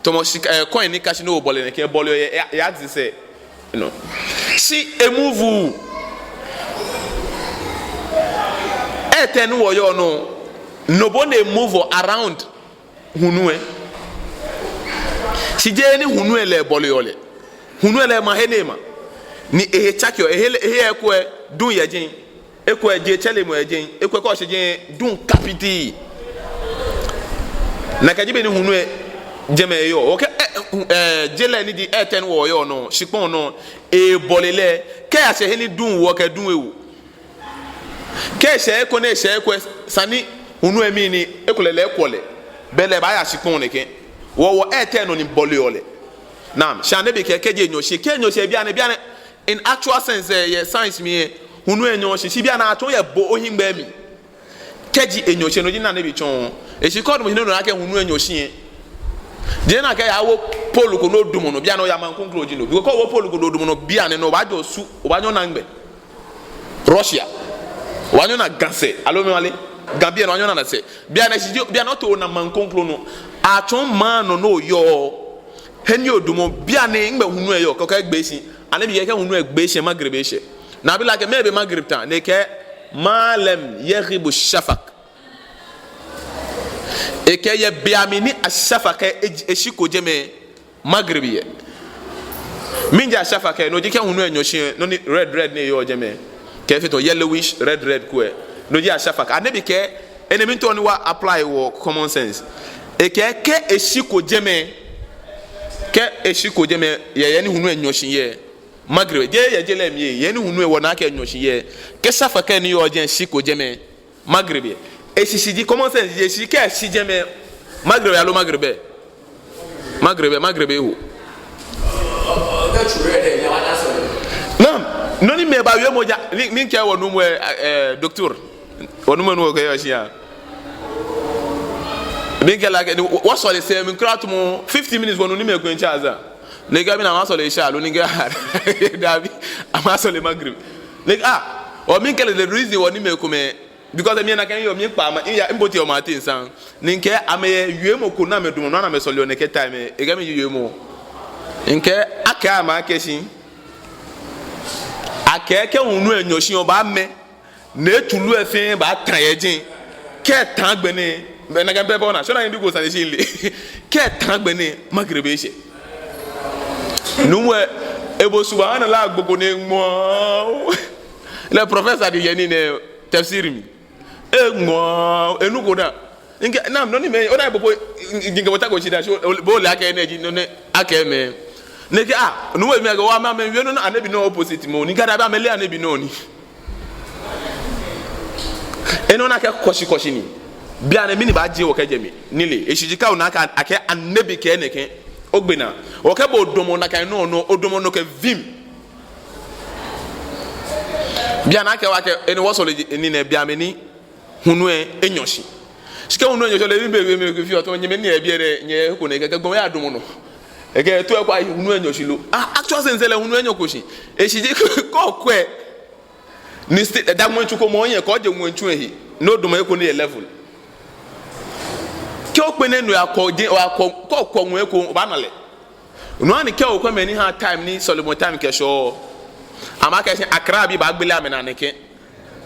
Tamɔ shika, eh, coin ni ka shi ni obɔle nɛkɛ, ebɔleɔ yɛ, yɛ, yɛ axis lɛ. No. Shi emove. Earth lɛ ni wɔyɔɔ nɔ, no po ni emove around hulu lɛ. Shi jeee ni hulu lɛ lɛ ebɔleɔ lɛ. Hulu lɛ lɛ ema he ni ema. Ni ehe tsakeɔ, ehe lɛ, ehe lɛ ekolɛ duŋ yɛ jɛi. Ekolɛ je tsɛremɔ yɛ jɛi, ekolɛ kɛ oshɛ jɛi duŋ kabitii. Nakai ji bɔ ni hulu lɛ jɛmɛ eyɔɔ. Okɛɛ, eh, eh, je lɛ ni ji earth lɛ ni wɔyɔɔ nɔ, shikpɔŋ nɔ, ebɔle lɛ, kɛ eyashɛ he ni duŋ woɔ kɛ duŋ ewo. Kɛ eshɛ he ko ni eshɛ he ko lɛ, esa ni hulu lɛ mli ni ekolɛ lɛ ekwɔ lɛ. Belɛ ebaaya shikpɔŋ nɛkɛ. Wɔ, wɔ earth lɛ nɔ ni bɔleɔ lɛ. Naam, shi Annabi kɛɛ kɛji enyɔ shi, kɛ enyɔ shi bianɛ, bianɛ, in actual sense, eh, yɛ science mli, eh, hulu enyɔɔɔ shi, shi bianɛ atsɔɔ yɛ bo ohiŋmɛi mli. Kɛji enyɔ shi, no ji nɔ ni Annabi tsɔɔ. Eshi kɛ odamɔ shi ni ona akɛ hulu enyɔ shi, eh. Jeee nakai oyawo pole ko ni odamɔ nɔ, bianɛ oya maŋ kroko ji no. Because kɛ owo pole ko ni odamɔ nɔ, bianɛ no, obaajɛ osu, obaanyɛ ona ŋmɛ. Russia. Obaanyɛ ona Ga sɛɛ, aloo mɛɛ wale. Ga biɛ no obaanyɛ ona sɛɛ. Bianɛ shi, bianɛ otee ona maŋ kroko nɔ. Atsɔɔ maŋ nɔ ni oyɔɔ. He ni odamɔ bianɛ ŋmɛnɛ hulu lɛ yɔɔ, kɛ egbee shi. Annabi kɛɛ kɛ hulu lɛ gbee shi, Maghrib eshɛ. Ni abi lɛ akɛ mɛɛ be Maghrib taa, ni ekɛɛ, "Ma lam yaghibu shafaq." Ekɛɛ yɛ be mli ni ashafaq lɛ, e-, eshiko jɛmɛ, Maghrib yɛ. Mɛni ji ashafaq lɛ? No ji kɛ hulu lɛ nyɔ shi, nɔ ni red red ni yɔɔ jɛmɛ. Kɛ efee tɔ yellowish, red red ko lɛ. No ji ashafaq. Annabi kɛɛ, enɛ mli tɔ ni wɔ apply wɔ common sense. Ekɛɛ kɛ eshiko jɛmɛ. Kɛ eshiko jɛmɛ, yɛ, yɛ he ni hulu lɛ nyɔ shi yɛ. Maghrib, jeee yɛ je lɛ mli, yɛ he ni hulu lɛ wɔna akɛ enyɔ shi yɛ. Kɛ shafaq lɛ ni yɔɔ jɛi shiko jɛmɛ. Maghrib yɛ. Eshishi ji common sense, eshishi kɛ eshi jɛmɛ. Maghrib aloo Maghrib lɛ. Maghrib lɛ, Maghrib lɛ eho. Naam, nɔ ni mɛi baawie moŋ ja, ni, ni mikɛɛ wɔnuumo, eh, eh, doctor. Wɔnuumo ni wɔkɛ yɔɔ shia. Mikɛɛ lɛ akɛ, ni, wɔsɔle sɛɛ mli kwraa tamɔ fifteen minutes wɔnu ni mɛi komɛi etsɛ azan. Ni ekɛɛ mi ni amasɔle Isha lo, ni mikɛɛ, dabi, amasɔle Maghrib. Ni ekɛɛ, ah, ɔ mikɛɛ lɛ the reason wɔ ni mɛi komɛi, because mi nakai yɔɔ, mikpa amɛ, iya, miboti amɛ ateŋ saŋŋ. Ni mikɛɛ amɛyɛ wiemɔ ko ni amɛdamɔ nɔ ni amɛsɔleɔ nɛkɛ time lɛ, ekɛɛ mi ji wiemɔ. Mikɛɛ, akɛɛ amɛ akɛ shi. Akɛɛ kɛ hulu lɛ nyɔ shi obaamɛ. Ni tulu lɛ fɛɛ baata yɛ jɛi. Kɛ eta agbɛnɛ, mɛi nakai pɛpɛ ona, so na yɛn bi ko sane shi le. Kɛ eta agbɛnɛ, Maghrib eshɛ. Nuumo lɛ, ebo subhanallah gbogbo ni eŋmɔ. Lɛ professor di yɛ nii nɛɛ tafsir mli. Eŋmɔ, enuko da. Mikɛɛ, naam, nɔ ni mɛi, ona ebo po, mikɛɛ bo ta ko shi da, so, bo ole akɛ enɛ ji, nɔ ni akɛɛ mɛi. Ni ekɛɛ, ah, nuumo mi akɛ, wa ma mɛi, wie nɔ ni Annabi nɔ opposite moŋ, ni mikɛɛ dabi amɛle Annabi nɔ ni. Enɔ ni akɛɛ kɔshi kɔshi ni. Bianɛ mɛni baaje wɔ kɛjɛ mli, nilee. Eshishi ji kɛ ona akɛ, akɛ Annabi kɛɛ nɛkɛ. Ogbe naa. Okɛ bo damɔ nakai nɔ nɔ, odamɔ nɔ kɛ vim. Bianɛ akɛɛ wɔ akɛ, enɛ wɔsɔle ji, nii nɛɛ bianɛ ni hulu lɛ enyɔ shi. Shi kɛ hulu lɛ nyɔ shi lɛ, mɛi be, mɛi be, mɛi be fio to, nyɛmɛi ni yɛ biɛ lɛ, nyɛ ko nɛkɛ, kɛ gbɔmɔ ya damɔ nɔ. Ekɛɛ to ekwa hulu lɛ nyɔ shi lo. Ah, actual sense lɛ hulu lɛ enyɔko shi. Eshishi ji kɛ okwɛ. Ni sti-, da ŋwɛi tsu ko mɔ yɛ, kɛ oje ŋwɛi tsu lɛ he. Ni odamɔ he ko ni yɛ level. Kɛ okpɛlɛ nɔ oyakwɔ, oyakwɔ, kɛ okwɔ ŋwɛi ko, obaana lɛ. No hewɔ ni kɛ okwɛ mɛi ni haa time ni sɔlemɔ time kɛshɛɔ. Amɛkɛɛ shi Accra bii baagbele amɛnaa nɛkɛ.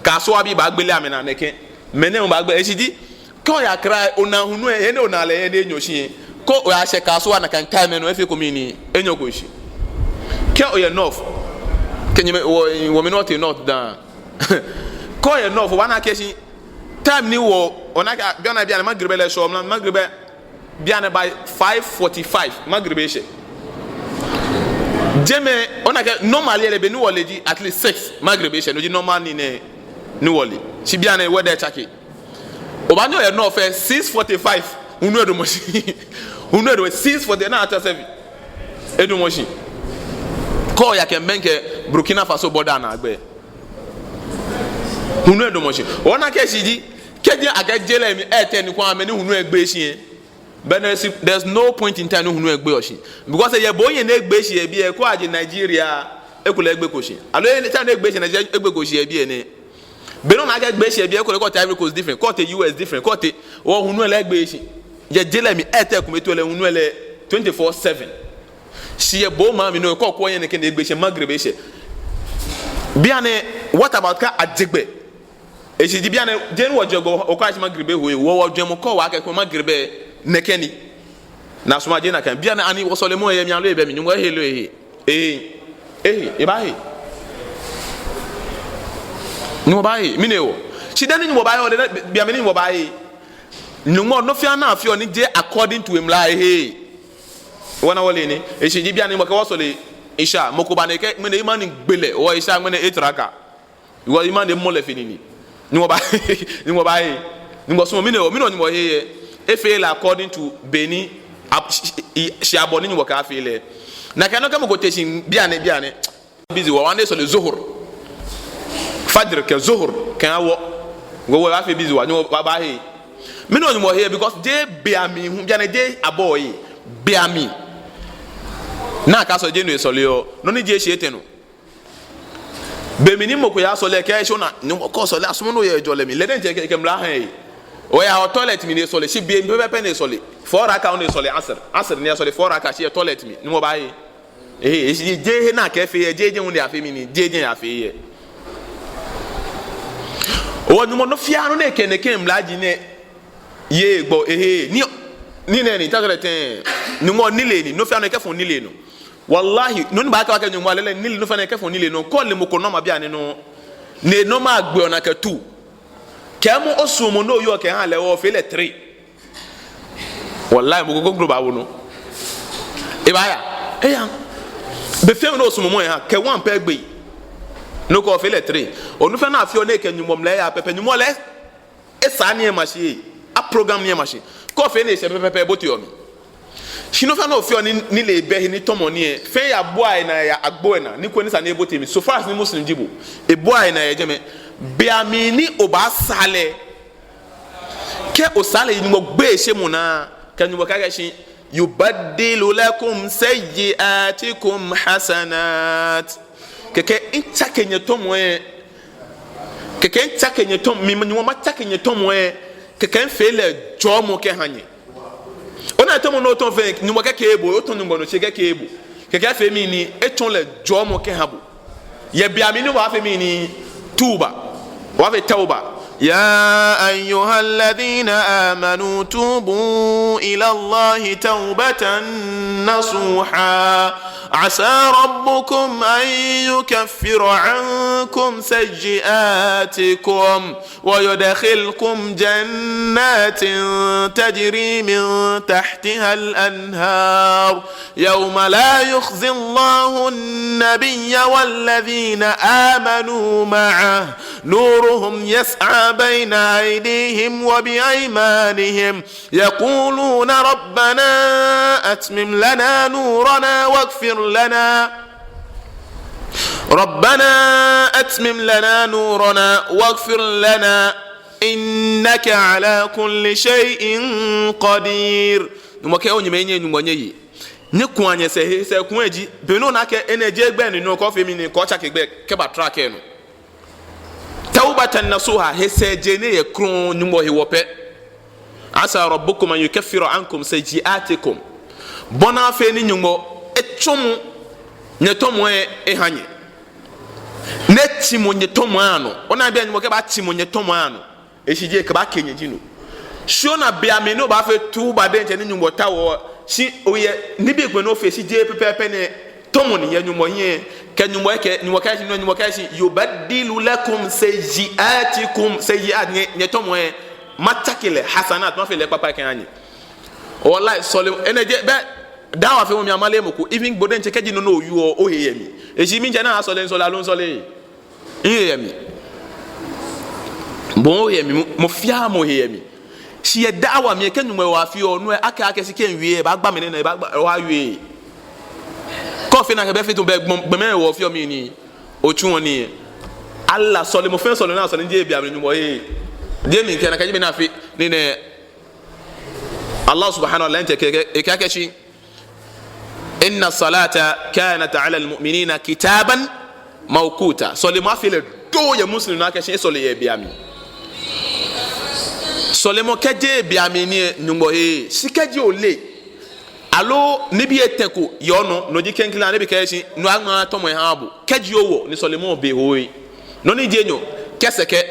Kasoa bii baagbele amɛnaa nɛkɛ. Mɛni baagbele, eshishi ji. Kɛ oya Accra, ona hulu lɛ, he ni ona lɛ, he ni enyɔ shi lɛ. Kɛ oyashɛ Kasoa nakai time lɛ nɔ, efeko mɛni, enyɔko shi. Kɛ oyɛ North. Kɛ nyɛmɛi, wɔ, wɔmɛi North, North daa. Kɛ oyɛ North, obaana akɛ shi. Time ni wɔ, ona akɛ, bianɛ, bianɛ, Maghrib lɛ shɛɔ, mla, Maghrib lɛ, bianɛ by five forty-five, Maghrib eshɛ. Jɛmɛ, ona akɛ, normal lɛ, be ni wɔle ji, at least six, Maghrib eshɛ, no ji normal nii nɛɛ, ni wɔle. Shi bianɛ, weather etsake. Obaanyɛ oyɛ North lɛ, six forty-five, hulu lɛ edamɔ shi. Hulu lɛ edamɔ, six forty, na after seven. Edamɔ shi. Kɛ oya kɛbɛŋkɛ Burkina Faso border naagbɛ. Hulu lɛ edamɔ shi. Ona akɛ shi ji, kɛji akɛɛ je lɛ mli, eh, tɛŋŋ ni kwraa mli ni hulu lɛ egbee shi lɛ. But there's, there's no point in time ni hulu lɛ egbeɔ shi. Because yɛ bo yɛ ni egbee shi yɛ biɛ, kɛ oya Nigeria, ekolɛ egbeko shi. Aloo yɛ time ni egbee shi Nigeria, egbeko shi yɛ biɛ nɛɛ. Be ni ona akɛ egbee shi yɛ biɛ, ekolɛ kɛ otee Ivory Coast different, kɛ otee U S different, kɛ otee, wɔ hulu lɛ egbee shi. Yɛ je lɛ mli, eh, tɛŋŋ kome too lɛ hulu lɛ twenty-four seven. Shi yɛ bo maŋ mli nɔ, kɛ okwɛ yɛ nɛkɛ ni egbee shi, Maghrib eshɛ. Bianɛ, what about kɛ aje gbɛ? Eshishi ji bianɛ, je ni wɔje gbɛ, okwɛ akɛ shi Maghrib eho lɛ, wɔ, wɔjwɛŋmɔ kɛɔ wɔ akɛ ko Maghrib nɛkɛ ni. Ni asumɔɔ je nakai. Bianɛ ani wɔsɔlemɔ lɛ yɛ mli aloo ebɛ mli, Nyɔŋmɔ ehe loo eheee? Eheee. Eheee, ebaahe. Nyɔŋmɔ baahe, mɛni hewɔ? Shi dani Nyɔŋmɔ baahe, ɔ, dani, bianɛ mɛni Nyɔŋmɔ baahe? Nyɔŋmɔ nɔ fɛɛ nɔ ni afeɔ ni jeee according to emla lɛ, eheee. Wɔna wɔle nii. Eshishi ji bianɛ mɔ kɛ wɔsɔle Isha, mɔ ko ba ni ekɛɛ, ŋmɛnɛ imani gbe lɛ, wɔ Isha ŋmɛnɛ eight raka. Because imani mɔ lɛ fe nii ni. Nyɔŋmɔ baa, Nyɔŋmɔ baahe. Nyɔŋmɔ sumɔɔ, mɛni hewɔ, mɛni hewɔ Nyɔŋmɔ heee lɛ? Efeee lɛ according to be ni, ab-, shi, shi, shi abɔ ni Nyɔŋmɔ kɛɛ afee lɛ. Nakai nɔŋŋ kɛ mɔ ko te shi bianɛ, bianɛ. Busy wa, wɔnaa esɔle Zuhur. Fajr kɛ Zuhur kɛ awɔ. Go wɔ baafee busy wa, Nyɔŋmɔ baa, baahe. Mɛni hewɔ Nyɔŋmɔ heee? Because jeee be mli hu, bianɛ jeee abɔ lɛ. Be mli. Nakai sɔle jeee no esɔleɔ. Nɔ ni ji eshishi etɛ nɔ. Be mli ni mɔ ko yaa sɔle kɛ eshi ona, Nyɔŋmɔ kɔ sɔle asumɔ no yɛ jɔlɛ mli. Lɛ diɛŋtsɛ ekɛ, ekɛ mla ha lɛ. Oya, o toilet mli ni esɔle. Shi be mli pɛpɛɛpɛ ni esɔle. Four raka ni esɔle Asr. Asr ni esɔle four raka shi yɛ toilet mli. Nyɔŋmɔ baahe. Ehe, eshi jeee he ni akɛfee yɛ, jeee jɛi hu ni afee mɛni, jeee jɛi afee yɛ. Hewɔ Nyɔŋmɔ nɔ fɛɛ nɔ ni ekɛ nɛkɛ mla ji nɛɛ yɛ gbɔ, ehe, ni, ni nɛɛ ni, ta sɔle tɛŋŋ, Nyɔŋmɔ nilee ni, nɔ fɛɛ nɔ ekɛfɔ̃ nilee nɔ. Wallahi, nɔ ni baakɛɛ akɛ Nyɔŋmɔ lɛ lɛ nilee, nɔ fɛɛ nɔ ekɛfɔ̃ nilee nɔ, kɛ ole mɔ ko nɔ ma bianɛ nɔ, ni nɔ ma gbe ona kɛ two. Kɛɛmɔ osuɔmɔ ni oyɔɔ kɛha lɛ, ofee lɛ three. Wallahi, mɔ ko kroko baawo nɔ. Ebaaya. Eya. Be fɛɛ ni osumɔɔ mɔ eha, kɛ one pɛ gbe. No kɛ ofee lɛ three. Hewɔ nɔ fɛɛ nɔ ni afeɔ ni ekɛ Nyɔŋmɔ mla yaa pɛpɛɛpɛ, Nyɔŋmɔ lɛ, esaa nii lɛ ma shi, a program nii lɛ ma shi. Kɛ ofee ni eshɛ pɛpɛɛpɛ, eboteɔ mli. Shi nɔ fɛɛ nɔ ni ofeɔ ni, nilee bɛ he ni tɔmɔ ni lɛ, fɛɛ eyabuaa enaa yɛ agbo lɛ naa, ni kulɛ ni sa ni ebote mli. So far as ni Muslim ji bo, ebuaa enaa yɛ jɛmɛ. Be mli ni obaasaa lɛ, kɛ osaa lɛ, Nyɔŋmɔ gbeee eshemɔ naa, kɛ Nyɔŋmɔ kɛɛ akɛ shi, "Yubaddilu lakum sayyi'atikum hasanat." Kɛkɛ mitsake nyɛtɔmɔ lɛ, kɛkɛ mitsake nyɛtɔmɔ, mi Nyɔŋmɔ matsake nyɛtɔmɔ lɛ, kɛkɛ mifee lɛ jɔɔmɔ kɛha nyɛ. Ona tɔmɔ ni otɔ̃ fɛɛ, Nyɔŋmɔ kɛkeee bo, otɔ̃ Nyɔŋmɔ nɔ shi kɛkeee bo. Kɛkɛ efee mɛni, etsɔ lɛ jɔɔmɔ kɛha bo. Yɛ be mli ni obaafee mɛni, tuba. Obaafee tawba. يا أيها الذين آمنوا توبوا إلى الله توبة نصوحا عسى ربكم أن يكفر عنكم سيئاتكم ويدخلكم جنات تجري من تحتها الأنهار يوم لا يخزي الله النبي والذين آمنوا معه نورهم يسعى بين أيديهم وبأيمانهم يقولون ربنا أتمم لنا نورنا واغفر لنا ربنا أتمم لنا نورنا واغفر لنا إنك على كل شيء قدير. Nyɔŋmɔ kɛɛ, oo nyɛmɛi, nyɛ Nyɔŋmɔ nyɛye. Nyɛkua nyɛsɛɛ he, sɛɛkuu lɛ ji, be ni ona akɛ enɛ jeee gbɛ ni nɔ ko fee mɛni, ko tsake gbɛ kɛba track lɛ nɔ. Tawbatan nasuha, he sɛɛjee ni yɔɔ krɔŋŋ Nyɔŋmɔ hewɔ pɛ. Asa rabbukum an yukaffira ankum sayyi'atikum. Bɔ ni afee ni Nyɔŋmɔ etsɔmɔ nyɛtɔmɔi lɛ eha nyɛ. Ni etsimɔ nyɛtɔmɔi lɛ anɔ. Ona bianɛ Nyɔŋmɔ kɛɛ ebaatsumɔ nyɛtɔmɔi lɛ anɔ. Eshishi ji ekɛbaake nyɛ ji no. Shi ona be mli ni obaafee tuba diɛŋtsɛ ni Nyɔŋmɔ taoɔ. Shi oyɛ nibii kpɛɛ ni ofee shi jeee pɛpɛɛpɛ nɛɛ. Tɔmɔ ni yɛ Nyɔŋmɔ hiɛ. Kɛ Nyɔŋmɔ kɛɛ, Nyɔŋmɔ kɛɛ shi, Nyɔŋmɔ kɛɛ shi, yubaddilu lakum sayyi'atikum, sayyi'at, nyɛ, nyɛtɔmɔi lɛ, matsake lɛ, hasanat, mafee lɛ kpakpa kɛha nyɛ. Wallahi, sɔlemɔ, enɛ jeee, bɛ, da'wa feemɔ mli amale mɔ ko, even bo diɛŋtsɛ kɛji nɔ ni oyɔɔ, ohe yɛ mli. Eshi mitsɛ naa sɔle, misɔle aloo misɔleee. Mihe yɛ mli. Bo ohe yɛ mli, mɔ, mɔ fɛɛ mɔ he yɛ mli. Shi yɛ da'wa mli kɛ Nyɔŋmɔ wa fioo, no akɛ akɛ shi kɛ miwie, ebaagba mɛni nɛɛ, ebaagba, oha wie. Kɛ ofee nakai bɛ fee tun bɛ gbɔmɔ, gbɔmɛi wɔ fioo mli ni, otsuɔ nii. Allah sɔlemɔ fɛɛ sɔlemɔ ni asɔle jeee be mli Nyɔŋmɔ he. Jeee mli kɛ nakai ji be ni afee, ni nɛɛ. Allah subhanahu wa ta'ala kɛɛ, kɛɛ, kɛɛ, kɛɛ shi. Inna salata kanat ala al-mu'minina kitaban mawquta. Sɔlemɔ afee lɛ do yɛ Muslim nɔ akɛ shi esɔle yɛ be mli. Sɔlemɔ kɛjeee be mli ni Nyɔŋmɔ he. Shi kɛji ole. Aloo nibii etɛ ko yɔɔ nɔ, no ji klɛŋklɛŋ Annabi kɛɛ shi, no aŋma tɔmɔ eha bo. Kɛji owɔ, ni sɔlemɔ be ho lɛ. Nɔ ni ji enyɔ, kɛ sɛkɛ.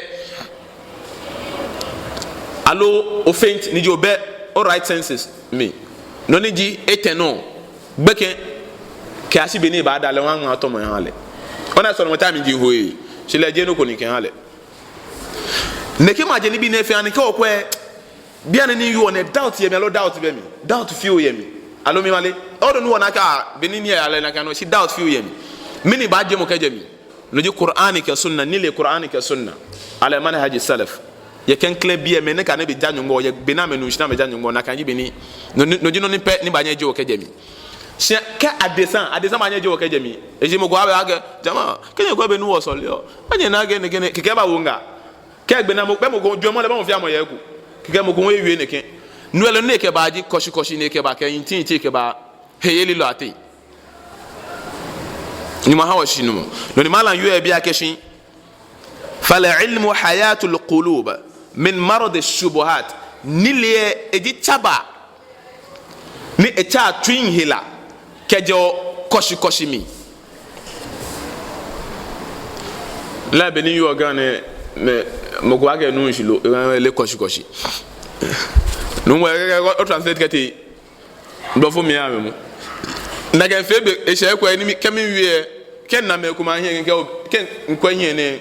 Aloo o faint ni ji obɛ o right senses mli. Nɔ ni ji etɛ nɔ, gbekɛ kɛyashi be ni ebaada lɛ, wɔŋma tɔmɔ wɔha lɛ. Ona sɔlemɔ time ji hu lɛ, shi lɛ jeee nɔ ko ni kɛha lɛ. Nɛkɛ maje nibii nɛɛ fɛɛ ni kɛ okwɛ, bianɛ ni yɔɔ nɛɛ doubt yɛ mli aloo doubt bɛ mli? Doubt fioo yɛ mli. Aloo mimale? Ɔdo ni wɔna akɛ be ni nii yɛ lɛ nakai nɔŋŋ, shi doubt fioo yɛ mli. Mɛni baaje mɔ kɛjɛ mli? No ji Qur'ani kɛ Sunna, nilee Qur'ani kɛ Sunna. Ala manhaji salaf. Yɛ klɛŋklɛŋ biɛ mɛi ni kɛ Annabi ja Nyɔŋmɔ, yɛ be ni amɛnu shishi ni amɛja Nyɔŋmɔ, nakai ji be ni. No, no, no ji nɔ ni pɛ ni baanyɛ eje o kɛjɛ mli. Shi kɛ adesa, adesa baanyɛ eje wɔ kɛjɛ mli. Eji mɔ ko abɛ akɛ, jama, kɛ nyɛkwɛ be ni wɔsɔleɔ, anyɛɛɛ akɛ nɛkɛ nɛkɛ, kɛkɛ ebawo ŋaa. Kɛ egbe naa mɔ, bɛ mɔ ko jwɛŋmɔ lɛ, bɛ mɔ fɛɛ mɔ yɛ eko. Kɛkɛ mɔ ko hu ewie nɛkɛ. No hewɔ lɛ ni ekɛba ji kɔshikɔshi ni ekɛba kɛ yintinyinti ekɛba heyelilɔi ateŋ. Nyɔŋmɔ aha wɔ shishinumɔ. No ni malam wieɔ biɛ akɛshi, فالعلم حياة القلوب من مرض الشبهات. Nilee lɛ eji tsabaa ni etsaa tsui hela kɛjɛɔ kɔshikɔshi mli. Lɛ be ni yɔɔ Ga nɛɛ, mɔ ko akɛ nuŋ shi lo, ele kɔshikɔshi. Nuŋ wɛ, o translate kɛtee Blɔfo mli amɛmɔ. Nakai fɛɛ be, eshɛ kwɛ ni mi, kɛ miwie, kɛ mina mɛi komɛi ahiɛ, kɛ, kɛ mikwɛ hiɛ nɛɛ,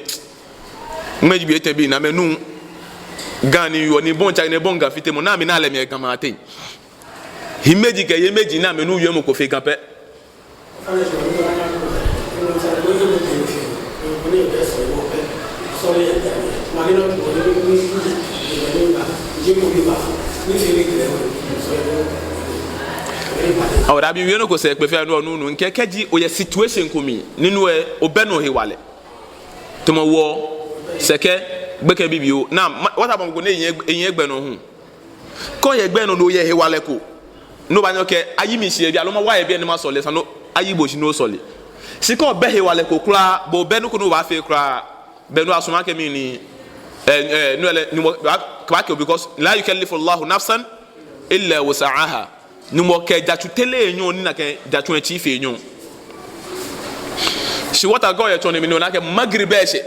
mɛi ji bi etɛ bi ni amɛnuuu Ga nii yɔɔ ni bɔ ni tsa ni bɔ ni Ga fitemɔ, ni amɛna lɛ mli yɛ Gamɛi ateŋ. Hiimeji kɛ yemeji ni amɛnuuu wiemɔ ko fe Ga pɛ. Awo dabi, miwie nɔ ko sɛɛ kpe fɛɛ nɔ nunu, mikɛɛ kɛji oyɛ situation ko mli ni no lɛ obɛ no hewalɛ. Tamɔ wɔ, sɛkɛ, gbekɛ bibioo. Ni ma, what about mɔ ko ni ehiɛ, ehiɛ gbɛ nɔ hu? Kɛ oyɛ gbɛ nɔ ni oyɛ hewalɛ ko, ni obaanyɛ okɛɛ, ayi mi shi yɛ biɛ, aloo mawa yɛ biɛ ni masɔle, esa ni ayi bo shi ni osɔle. Shi kɛ obɛ hewalɛ ko kwraa, bo obɛ nɔ ko ni obaafee kwraa, belɛ no asumɔɔ akɛ mɛni, eh, eh, no lɛ, Nyɔŋmɔ, ba, ba kɛ, because لا يكلف الله نفسا إلا وسعها. Nyɔŋmɔ kɛ jatsu tereee enyɔŋ ni nakai jatsu lɛ etsii fe enyɔŋ. Shi what about kɛ oyɛ tsɔne mli ni ona akɛ Maghrib eshɛ.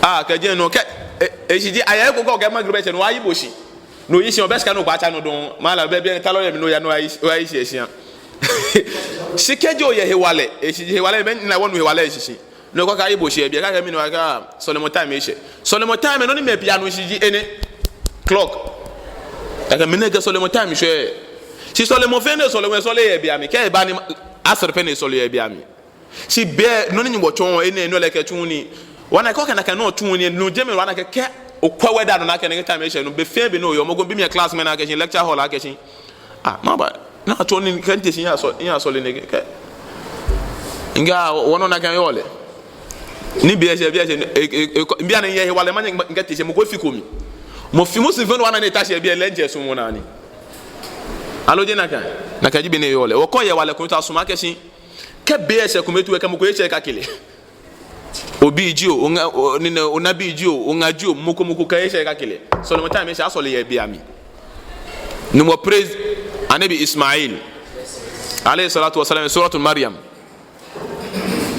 Ah, kɛjɛ no, kɛ, e, eshi ji, ayɛ eko kɛ Maghrib eshɛ ni wɔyi bo shi. Ni oyi shi, obɛ shika ni obaatsa nɔ dɔŋŋ. Mala, bɛ, bɛ, ta lɔ yɛ mli ni oya ni oyi, oyi shi yɛ shia. Shi kɛji oyɛ hewalɛ, eshi ji hewalɛ, mɛni wɔnu hewalɛ eshishi. Ni okɛɛ akɛ ayi bo shi yɛ biɛ, akɛɛ mɛni, akɛɛ sɔlemɔ time eshɛ. Sɔlemɔ time, nɔ ni mɛi pii anuuu shishi ji enɛ. Clock. Akɛɛ mɛni kɛ sɔlemɔ time shɛ. Shi sɔlemɔ fɛɛ ni esɔleɔ, esɔleee yɛ biɛ mli. Kɛ eba ni Asr pɛ ni esɔleɔ yɛ biɛ mli. Shi be nɔ ni Nyɔŋmɔ tsɔɔ enɛ, no lɛ kɛ tsu nii. Wɔna akɛ okɛ nakai nɔ tsu nii, no jɛmɛ wɔna akɛ kɛ okwɛ weather nɔ ni akɛɛ nɛkɛ time eshɛ nɔ, be fɛɛ be ni oyɔɔ, mɔ ko bi mi yɛ class mli ni akɛɛ shi lecture hall akɛɛ shi. Ah, maba, ni atsɔɔ nii kɛ mitee shi miyasɔ, miyasɔle nɛkɛ. Mikɛɛ, ah, wɔnɔ nakai yɔɔ lɛ. Ni be eshɛ, be eshɛ, e, e, e, bianɛ miyɛ hewalɛ manyɛ mikɛtee shi, mɔ ko efiko mi. Mɔ fɛɛ mɔ, Muslim fɛɛ ni wɔna ni eta shi yɛ biɛ lɛ, ŋtsɛ sumɔɔ naa ni. Aloo jeee nakai? Nakai ji bɔ ni eyɔɔ lɛ. Okɛ hewalɛ ko ni otaoɔ, asumɔɔ akɛshi kɛ be eshɛ kome tu lɛ, kɛ mɔ ko eshɛ kake lɛ. Obi jio, oŋa, o, ni, ni, onabi jio, oŋa jio, mɔ ko mɔ ko kɛ eshɛ kake lɛ. Sɔlemɔ time eshɛ, asɔle yɛ biɛ mli. Nyɔŋmɔ praise Anabi Ismail, alayhi salatu wa salam, Suratul Maryam.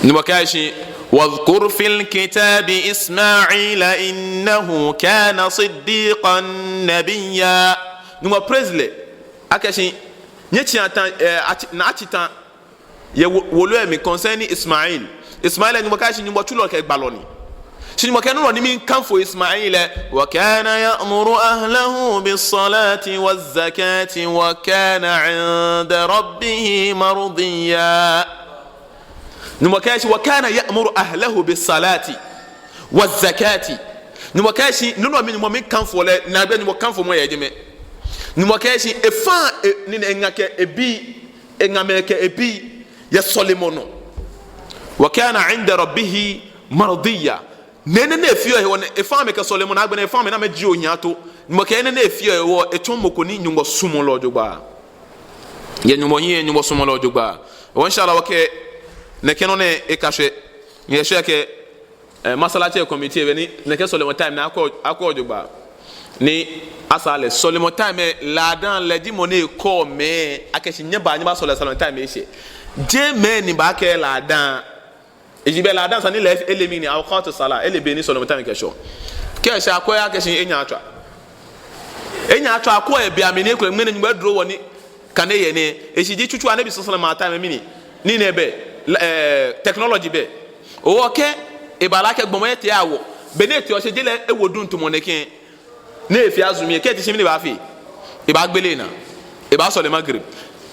Nyɔŋmɔ kɛɛ akɛshi, واذكر في الكتاب إسماعيل إنه كان صديقا نبيا. Nyɔŋmɔ praise lɛ. Akɛshi, nyɛtsi ata, eh, atsi, na atsi ta yɛ wo, wolo lɛ mli concerning Ismail. Ismail lɛ Nyɔŋmɔ kɛɛ akɛshi Nyɔŋmɔ tsulɔ kɛ gbalɔ ni. Shi Nyɔŋmɔ kɛɛ nɔ ni miikanfo Ismail lɛ, وكان يأمر أهله بالصلاة والزكاة وكان عند ربه مرضيا. Nyɔŋmɔ kɛɛ akɛshi, وكان يأمر أهله بالصلاة والزكاة. Nyɔŋmɔ kɛɛ akɛshi, nɔ ni mi, Nyɔŋmɔ miikanfo lɛ, naagbee Nyɔŋmɔ kanfomɔ yɛ jɛmɛ. Nyɔŋmɔ kɛɛ akɛshi, efaa, e, nii nɛɛ, eŋa kɛ ebii, eŋamɛi kɛ ebii, yɛ sɔlemɔ nɔ. وكان عند ربه مرضيا. Ni enɛ ni efeɔ hewɔ ni efaa amɛ kɛ sɔlemɔ, naagbee ni efaa amɛ ni amɛjie ohia ato. Nyɔŋmɔ kɛɛ enɛ ni efeɔ hewɔ, etsɔ mɔ ko ni Nyɔŋmɔ sumɔɔ lɛ jogbaŋŋ. Yɛ Nyɔŋmɔ hiɛ, Nyɔŋmɔ sumɔɔ lɛ jogbaŋŋ. Wɔ, inshallah, wɔkɛ nɛkɛ nɔ nɛɛ eka shwɛ. Nyɛshwɛ akɛ, eh, masalachi committee bɛ ni nɛkɛ sɔlemɔ time nɛɛ akɔ, akɔ jogbaŋŋ. Ni esa lɛ sɔlemɔ time, ladan lɛ ji mɔ ni kɛɔ mɛi akɛshi nyɛbaa, nyɛbasɔle, sɔlemɔ time eshɛ. Jeee mɛi ni baakɛɛ ladan. Eji bɛ ladan esa ni lɛ ele mɛni, awqatu salah, ele be ni sɔlemɔ time kɛshɛɔ. Kɛ eshɛ, akwɛ akɛshi enyɛ atswa. Enyɛ atswa, akwɛ yɛ biɛ mli ni ekwɛ ŋmɛnɛ Nyɔŋmɔ eduro wɔ ni kane yɛ nɛɛ. Eshi ji tsutsu Anabi sallallahu alaihi wasallam time mli ni, nii nɛɛ bɛ, eh, technology bɛ. Okɛɛ, eba lɛ akɛ gbɔmɔ etee awo. Be ni etee, eshɛ je lɛ ewo duŋ tamɔ nɛkɛ. Ni efee azumi lɛ, kɛ ete shi mɛni ebaafee? Ebaagbele naa. Ebaasɔle Maghrib.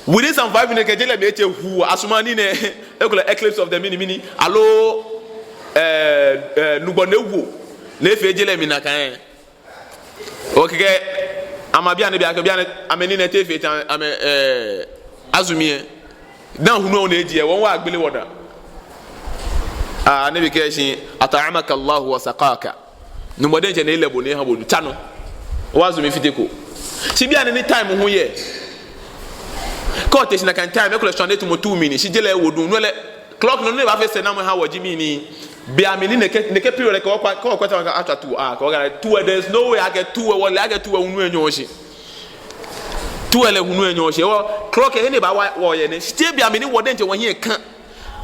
Within some five minutes, kɛ je lɛ mli etse hu, asumɔɔ ni nɛɛ, ekolɛ eclipse of the mɛni mɛni, aloo, eh, eh, nugbɔ ni ewo, ni efee je lɛ mli nakai. Okɛɛ, amɛbi Anabi akɛ, bi Anabi, amɛ nii nɛɛ te efee tɛŋŋ, amɛ, eh, azumi lɛ. Dani hulu lɛ ni eji lɛ, wɔmiiwa agbele wɔdaaŋ. Ah, Annabi kɛɛ shi, "At'amaka Allahu wa saqaka." Nyɔŋmɔ diɛŋtsɛ ni elɛ bo ni eha bo nu, tsa nɔ. Obazu mli fiteko. Shi bianɛ ni time hu yɛ. Kɛ ote shi nakai time, ekolɛ shwane tamɔ two minutes, shi je lɛ ewo duŋ, no lɛ, clock nɔ ni baafee sɛɛnamɔ eha wɔ ji mɛni, bianɛ ni nɛkɛ, nɛkɛ period lɛ kɛ wɔkwa, kɛ wɔkwɛ time lɛ atswa two, ah, kɛ wɔkɛɛ two lɛ, there is no way akɛ two lɛ, wɔle akɛ two lɛ hulu lɛ nyɔɔɔ shi. Two lɛ hulu lɛ nyɔɔɔ shi. Wɔ, clock lɛ he ni ebaawa wɔ yɛ nɛ. Shi te bianɛ ni wɔ diɛŋtsɛ wɔhiɛ ka.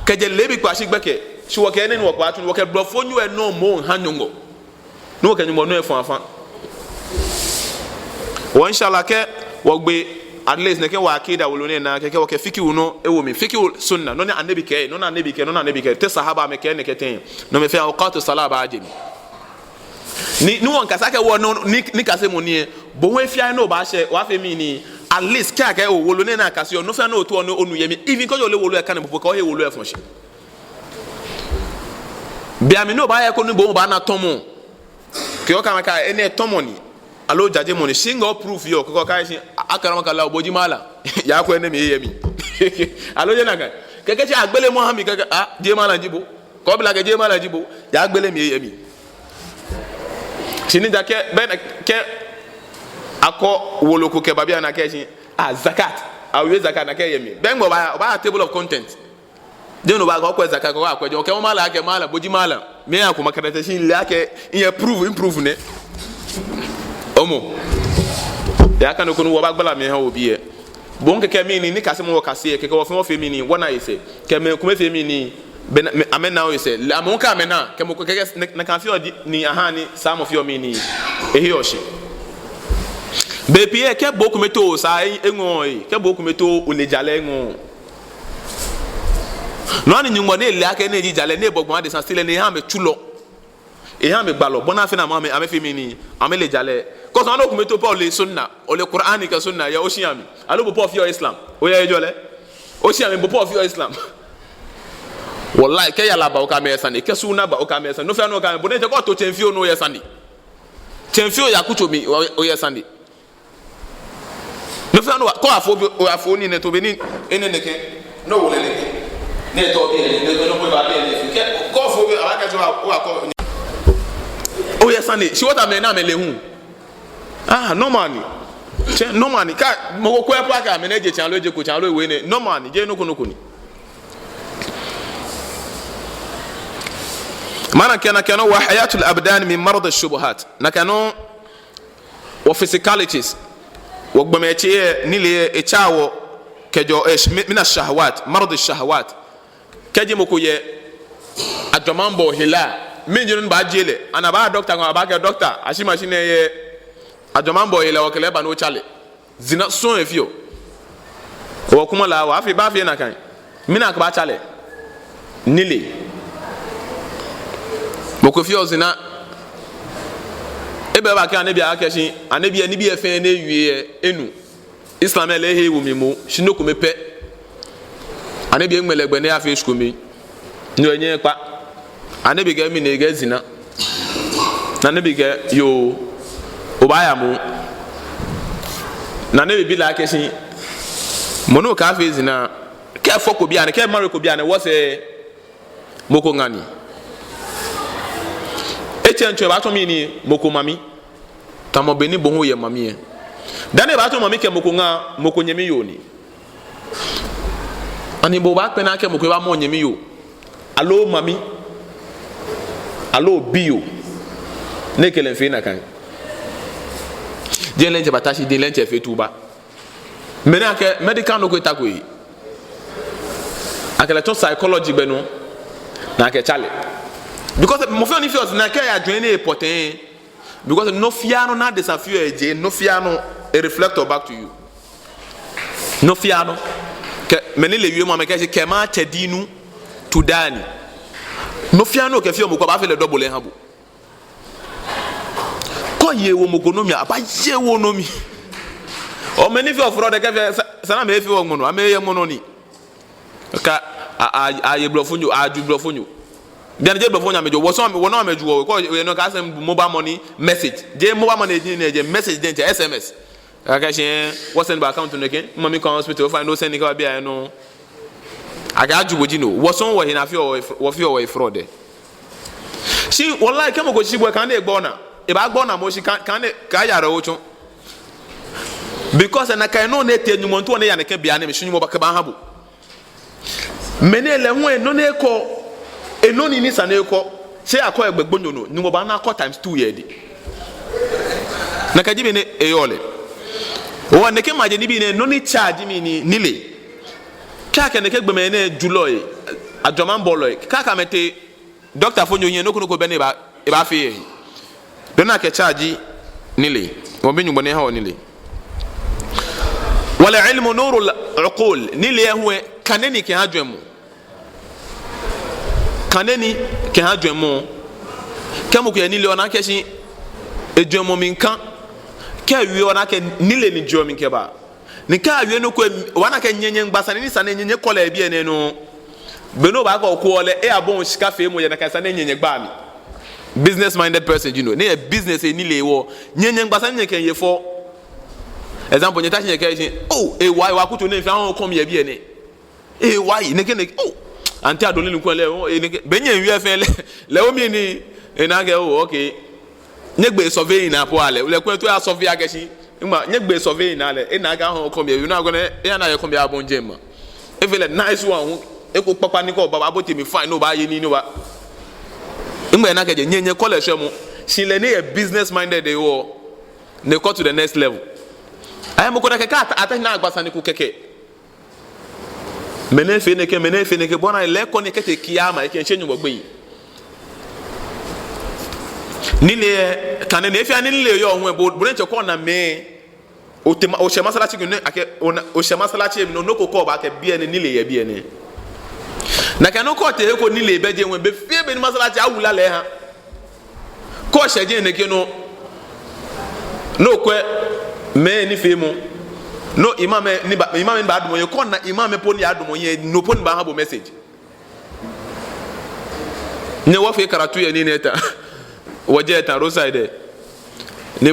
Kɛjɛ leebi kɛyashi gbɛkɛ. Shi wɔkɛ enɛ ni wɔkpa tun, wɔkɛ blɔfonyo lɛ nɔ moŋ ha Nyɔŋmɔ. Ni wɔkɛ Nyɔŋmɔ nɔ lɛ fɔ̃ afã. Wɔ, inshallah, kɛ wɔgbe at least nɛkɛ wɔ aqida wolo nɛɛ naa, kɛkɛ wɔkɛ fiqhu nɔ ewo mli. Fiqhu sunna, nɔ ni Annabi kɛɛ, nɔ ni Annabi kɛɛ, nɔ ni Annabi kɛɛ. Te sahaba amɛkɛɛ nɛkɛ tɛŋŋ. No mli fɛɛ awqatu salah baaje mli. Ni, ni wɔmiikase akɛ wɔ nɔ, ni, nikasemɔ ni lɛ, bo hu he fɛɛ he ni obaashɛ, obaafee mɛni, at least kɛ akɛɛ o, wolo nɛɛ ni akaseɔ, nɔ fɛɛ nɔ ni otaoɔ ni onu yɛ mli. Even kɛ oleee wolo lɛ kane po, kɛ ohe wolo lɛ fɔ̃ shi. Bianɛ ni obaaya koni bo obaana tɔmɔ. Kɛ okɛɛ amɛ akɛ enɛ tɔmɔ ni, aloo jajemɔ ni, shi ŋɔɔ proof yɔɔ, kɛ okɛɛ shi, a-, akramaka Allah, bo ji malam. Yakwɛ enɛ mli yɛ mli. Aloo jeee nakai. Kɛkɛ shi agbelemɔ ha mi kɛkɛ, ah, jeee malam ji bo. Kɛ obi lɛ akɛ jeee malam ji bo, yaagbele mli yɛ mli. Shi ni ja kɛ, bɛ na kɛ akɔ wolo ko kɛba bianɛ akɛɛ shi, ah, zakat. Awie zakat nakai yɛ mli. Bɛ ŋmɔ ba, ba table of content. Jeee no ba kɛ okwɛ zakat, kɛ okwɛ jɛmɛ, okɛɛ malam, akɛ malam, bo ji malam. Mɛi ako makaranta shi lɛ akɛ, miiya proof, miiproof nɛ. Omo. Yaakane koni wɔbaagbala mli ha obii lɛ. Bo hu kɛkɛ mɛni, nikasemɔ wɔkase lɛ, kɛkɛ wɔfee, wɔfee mɛni, wɔna he sɛɛ. Kɛ mɛi komɛi fee mɛni, bɛ na, mɛi, amɛna he sɛɛ. Lɛ amɛ hu kɛ amɛna, kɛ mɔ ko kɛkɛ, na, nakai fioo ji, ni aha ni, saamɔ fioo mɛni, ehiɔ shi. Bei pii lɛ, kɛ bo kome too osaa, e, eŋɔɔ, e, kɛ bo kome too ole jalɛ eŋɔɔ. No hewɔ ni Nyɔŋmɔ ni ele akɛ enɛ ji jalɛ, ni ebɔ gbɔmɔ adesa, still ni eha amɛ tsulɔ. Eha amɛ gbalɔ, bɔ ni afee ni amɛ, amɛ, amɛfee mɛni, amɛle jalɛ. Kɛ osaa ni okome too pɛ ole sunna, ole Qur'ani kɛ sunna, yɛ oshia mli. Aloo bo pɛ ofeɔ Islam, oyɛ hejɔlɛ. Oshia mli bo pɛ ofeɔ Islam. Wallahi, kɛ yara ba okɛɛ amɛyɛ sane, kɛ suna ba okɛɛ amɛyɛ sane. No fɛɛ no okɛɛ amɛ, bo diɛŋtsɛ kɛ oto tsɛŋ fioo ni oyɛ sane. Tsɛŋ fioo yɛ akutso mli, o, oyɛ sane. No fɛɛ no wa, kɛ afo bi, afo nii nɛɛ to be ni, enɛ nɛkɛ, no wolo nɛkɛ. Ni eto bi, ni, ni, no ko ba bi, ni, kɛ, kɛ afo bi, abaakɛɛ akɛ, wa, wa kɔ. Oyɛ sane, shi wɔta mɛi ni amɛle hu. Ah, normal ni. Tsɛ, normal ni. Kɛ, mɔ ko kwɛ po akɛ, amɛ nɛɛ je tsɛŋ aloo, eje ko tsɛŋ aloo, ewe nɛ. Normal ni, jeee nɔ ko nɔ ko ni. Maana kɛ nakai nɔŋŋ, wa hayatul abdan min marad ash-shubuhat. Nakai nɔŋŋ, wɔ physicalities, wɔgbɔmɔtsei lɛ, nilee lɛ, etsaa wɔ kɛjɛɔ, eh, sh-, mi-, mina shahwat, marad shahwat. Kɛji mɔ ko yɛ ajwamaŋbɔɔ hela, mɛni ji nɔ ni baajie lɛ, ana ba doctor ŋɔɔ, abaakɛɛ doctor, ashi machine lɛ yɛ ajwamaŋbɔɔ hela, wɔkɛ lɛ ba ni otsa lɛ. Zina sɔŋŋ efeɔ. Wɔ kuma la, wɔ afee, baafee nakai. Mɛni akɛbaatsa lɛ? Nilee. Mɔ ko feɔ zina. Ebɛ ba kɛ Annabi akɛ shi, Annabi lɛ nibii lɛ fɛɛ ni ewie lɛ, enu. Islam lɛ lɛ ehe ewo mli moŋ, shi nɔ kome pɛ. Annabi eŋmɛ lɛ gbɛ ni eyafee shikome. No enyɛ ekpa. Annabi kɛɛ mɛni, ekɛɛ zina. Ni Annabi kɛɛ yoo, obaaya moŋ. Ni Annabi bi lɛ akɛ shi, mɔ ni okɛɛ afee zina, kɛ efɔko bianɛ, kɛ emarry ko bianɛ, wɔsɛɛ mɔ ko ŋa ni. Etsɛŋ tsɔ ebaatsɔ mɛni, mɔ ko mami. Tamɔ bɔ ni bo hu oyɛ mami lɛ. Dani ebaatsɔ mami kɛ mɔ ko ŋa, mɔ ko nyɛmi yoo ni. Ani bo obaakpɛ naa akɛ mɔ ko ebaamɔ onyɛmi yoo? Aloo mami? Aloo biyoo? Ni ekɛ lɛ miifee nakai. Jeee lɛ diɛŋtsɛ bata shi, jeee lɛ diɛŋtsɛ efee tuba. Mɛni akɛ medical nɔ ko etako ehe. Akɛ lɛ tsɔ psychology gbɛ nɔ. Ni akɛtsa lɛ. Because mɔ fɛɛ ni feɔ zina kɛ eyajwɛŋ ni epɔtɛɛ. Because nɔ fɛɛ nɔ ni adesa feɔ yɛ jeŋ, nɔ fɛɛ nɔ, e-reflect back to you. Nɔ fɛɛ nɔ. Kɛ, mɛi ni le wiemɔ, amɛkɛɛ shi kama tadinu tudanu. Nɔ fɛɛ nɔ okɛfeɔ mɔ ko, abaafee lɛ double eha bo. Kɛ oye owo mɔ ko nɔ mli, abaaye owo onɔ mli. O mɛi ni feɔ fraud lɛ kɛ fɛɛ, sa-, esa ni amɛfee wɔ ŋmɔlɔ, amɛyɛ ŋmɔlɔ ni. Kɛ a, a, a, aye blɔfonyo, aju blɔfonyo. Bianɛ jeee blɔfonyo amɛjwɛŋ, wɔsɛɛ, wɔnɔ amɛjwɛŋ, kɛ oyɛ nɔ ko asend mobile money message. Jeee mobile money ji nɛ, jeee message diɛŋtsɛ, S M S. Akɛɛ shi, eh, wɔ-send bo account nɛkɛ, mami kɔ hospital, ofainɛ no send kɛba biɛ nɔ. Akɛ aju bo ji no. Wɔsɔŋŋ wɔhiɛ na fio wɔ, wɔfio wɔhe frɔ dɛ. Shi, wallahi, kɛ mɔ ko shi bo, kaaha egba onaa. Ebaagba onaa moŋ shi, kaaha, kaaha eyara otsɔ. Because nakai nɔ ni etee Nyɔŋmɔ ŋɔɔ ni eya nɛkɛ biɛ nɛɛ mli, shi Nyɔŋmɔ baakɛɛ ebaaha bo. Mɛni lɛ hu enɔ ni ekɔ, enɔ ni ni esa ni ekɔ. Shi akɔ egbɛ gbonyo nɔ, Nyɔŋmɔ baana akɔ times two yɛ edɛŋ. Nakai ji bɔ ni eyɔɔ lɛ. Wɔ nɛkɛ maje nibii nɛɛ, nɔ ni charge mli ni, nilee. Kɛ akɛ nɛkɛ gbɔmɛi nɛɛ julɔi, ajwamaŋbɔlɔi, kɛ akɛ amɛtee doctor fonyo hiɛ, nɔ ko nɔ ko bɛ ni ebaa, ebaafee yɛ he. Dɔn akɛ charge nilee. Wɔmiibi Nyɔŋmɔ ni eha wɔ nilee. Wal ilmu nurul uqul. Nilee hu lɛ, kane ni kɛha jwɛŋmɔ. Kane ni kɛha jwɛŋmɔ. Kɛ mɔ ko yɛ nilee, ona akɛ shi ejwɛŋmɔ mli ka. Kɛ ewie, ona akɛ nilee ni jɛɔ mli kɛba. Ni kɛ awie nɔ ko, obaana akɛ nyɛnyɛŋgba sane ni esa ni nyɛnyɛ kɔlɛ biɛ nɛɛ nɔ. Be ni obaakɔ ko lɛ, eyabɔi shika feemɔ yɛ nakai sane ni nyɛnyɛŋgba mli. Business minded person, you know. Ni yɛ business lɛ nilee hewɔ. Nyɛnyɛŋgba sane ni nyɛkɛye fɔ. Example, nyɛta shi nyɛkɛɛ shi, oh, eh, why, why kutu ne fi ahɔ̃ɔ kɔmi yɛ biɛ nɛɛ. Eh, why, nɛkɛ, nɛkɛ, oh, auntie Adoley ni kulɛ, oh, eh, nɛkɛ, be ni nyɛwieɔ fɛɛ lɛ, lɛ omli ni, ena akɛ, oh, okay. Nyɛgbe survey naa po ale, lɛ kulɛ eto eya survey akɛ shi, ŋma, nyɛgbe survey naa lɛ, ena akɛ ahɔ̃ɔ kɔmi yɛ, you know, akɛ nɛɛ, eya ni eyɛ kɔmi yɛ abɔŋ jɛmɛ. Efee lɛ nice one hu, eko kpakpa ni kɛ oba, obaabote mli fine, ni obaaye nii, ni obaa. Ŋma ena akɛ jeee, nyɛ, nyɛkɔlɛ shwɛmɔ, shi lɛ ni yɛ business minded hewɔ, ni ekɔ to the next level. Ayɛ mɔ ko da kɛkɛ ata, ata shi ni agba sane ko kɛkɛ. Mɛni efee nɛkɛ, mɛni efee nɛkɛ, bɔ ni lɛ kɔ ni kɛtee kiyama, ekɛɛ etsɛ Nyɔŋmɔ gbeyei. Nilee, kane ni efee ni nilee yɔɔ hu, bo, bo ni tsɛ kɔ na mɛi. Ote ma-, oshɛ masalachi ko ni, akɛ, ona, oshɛ masalachi mli, no, nɔ ko kɔ ba akɛ biɛ nɛɛ, nilee yɛ biɛ nɛɛ. Nakai nɔŋŋ kɛ otee he ko nilee bɛ jɛi hu, be fɛɛ be ni masalachi awula lɛ ha. Kɛ oshɛ jɛi nɛkɛ nɔ, ni okwɛ mɛi anifeemɔ. No imam ni ba, imam ni baadamɔ hiɛ, kɛ ona imam po ni yadamɔ hiɛ, no po ni baaha bo message. Nyɛ wɔfee karatu yɛ nii nɛɛ ta. Wɔjɛ ta roadside. Ni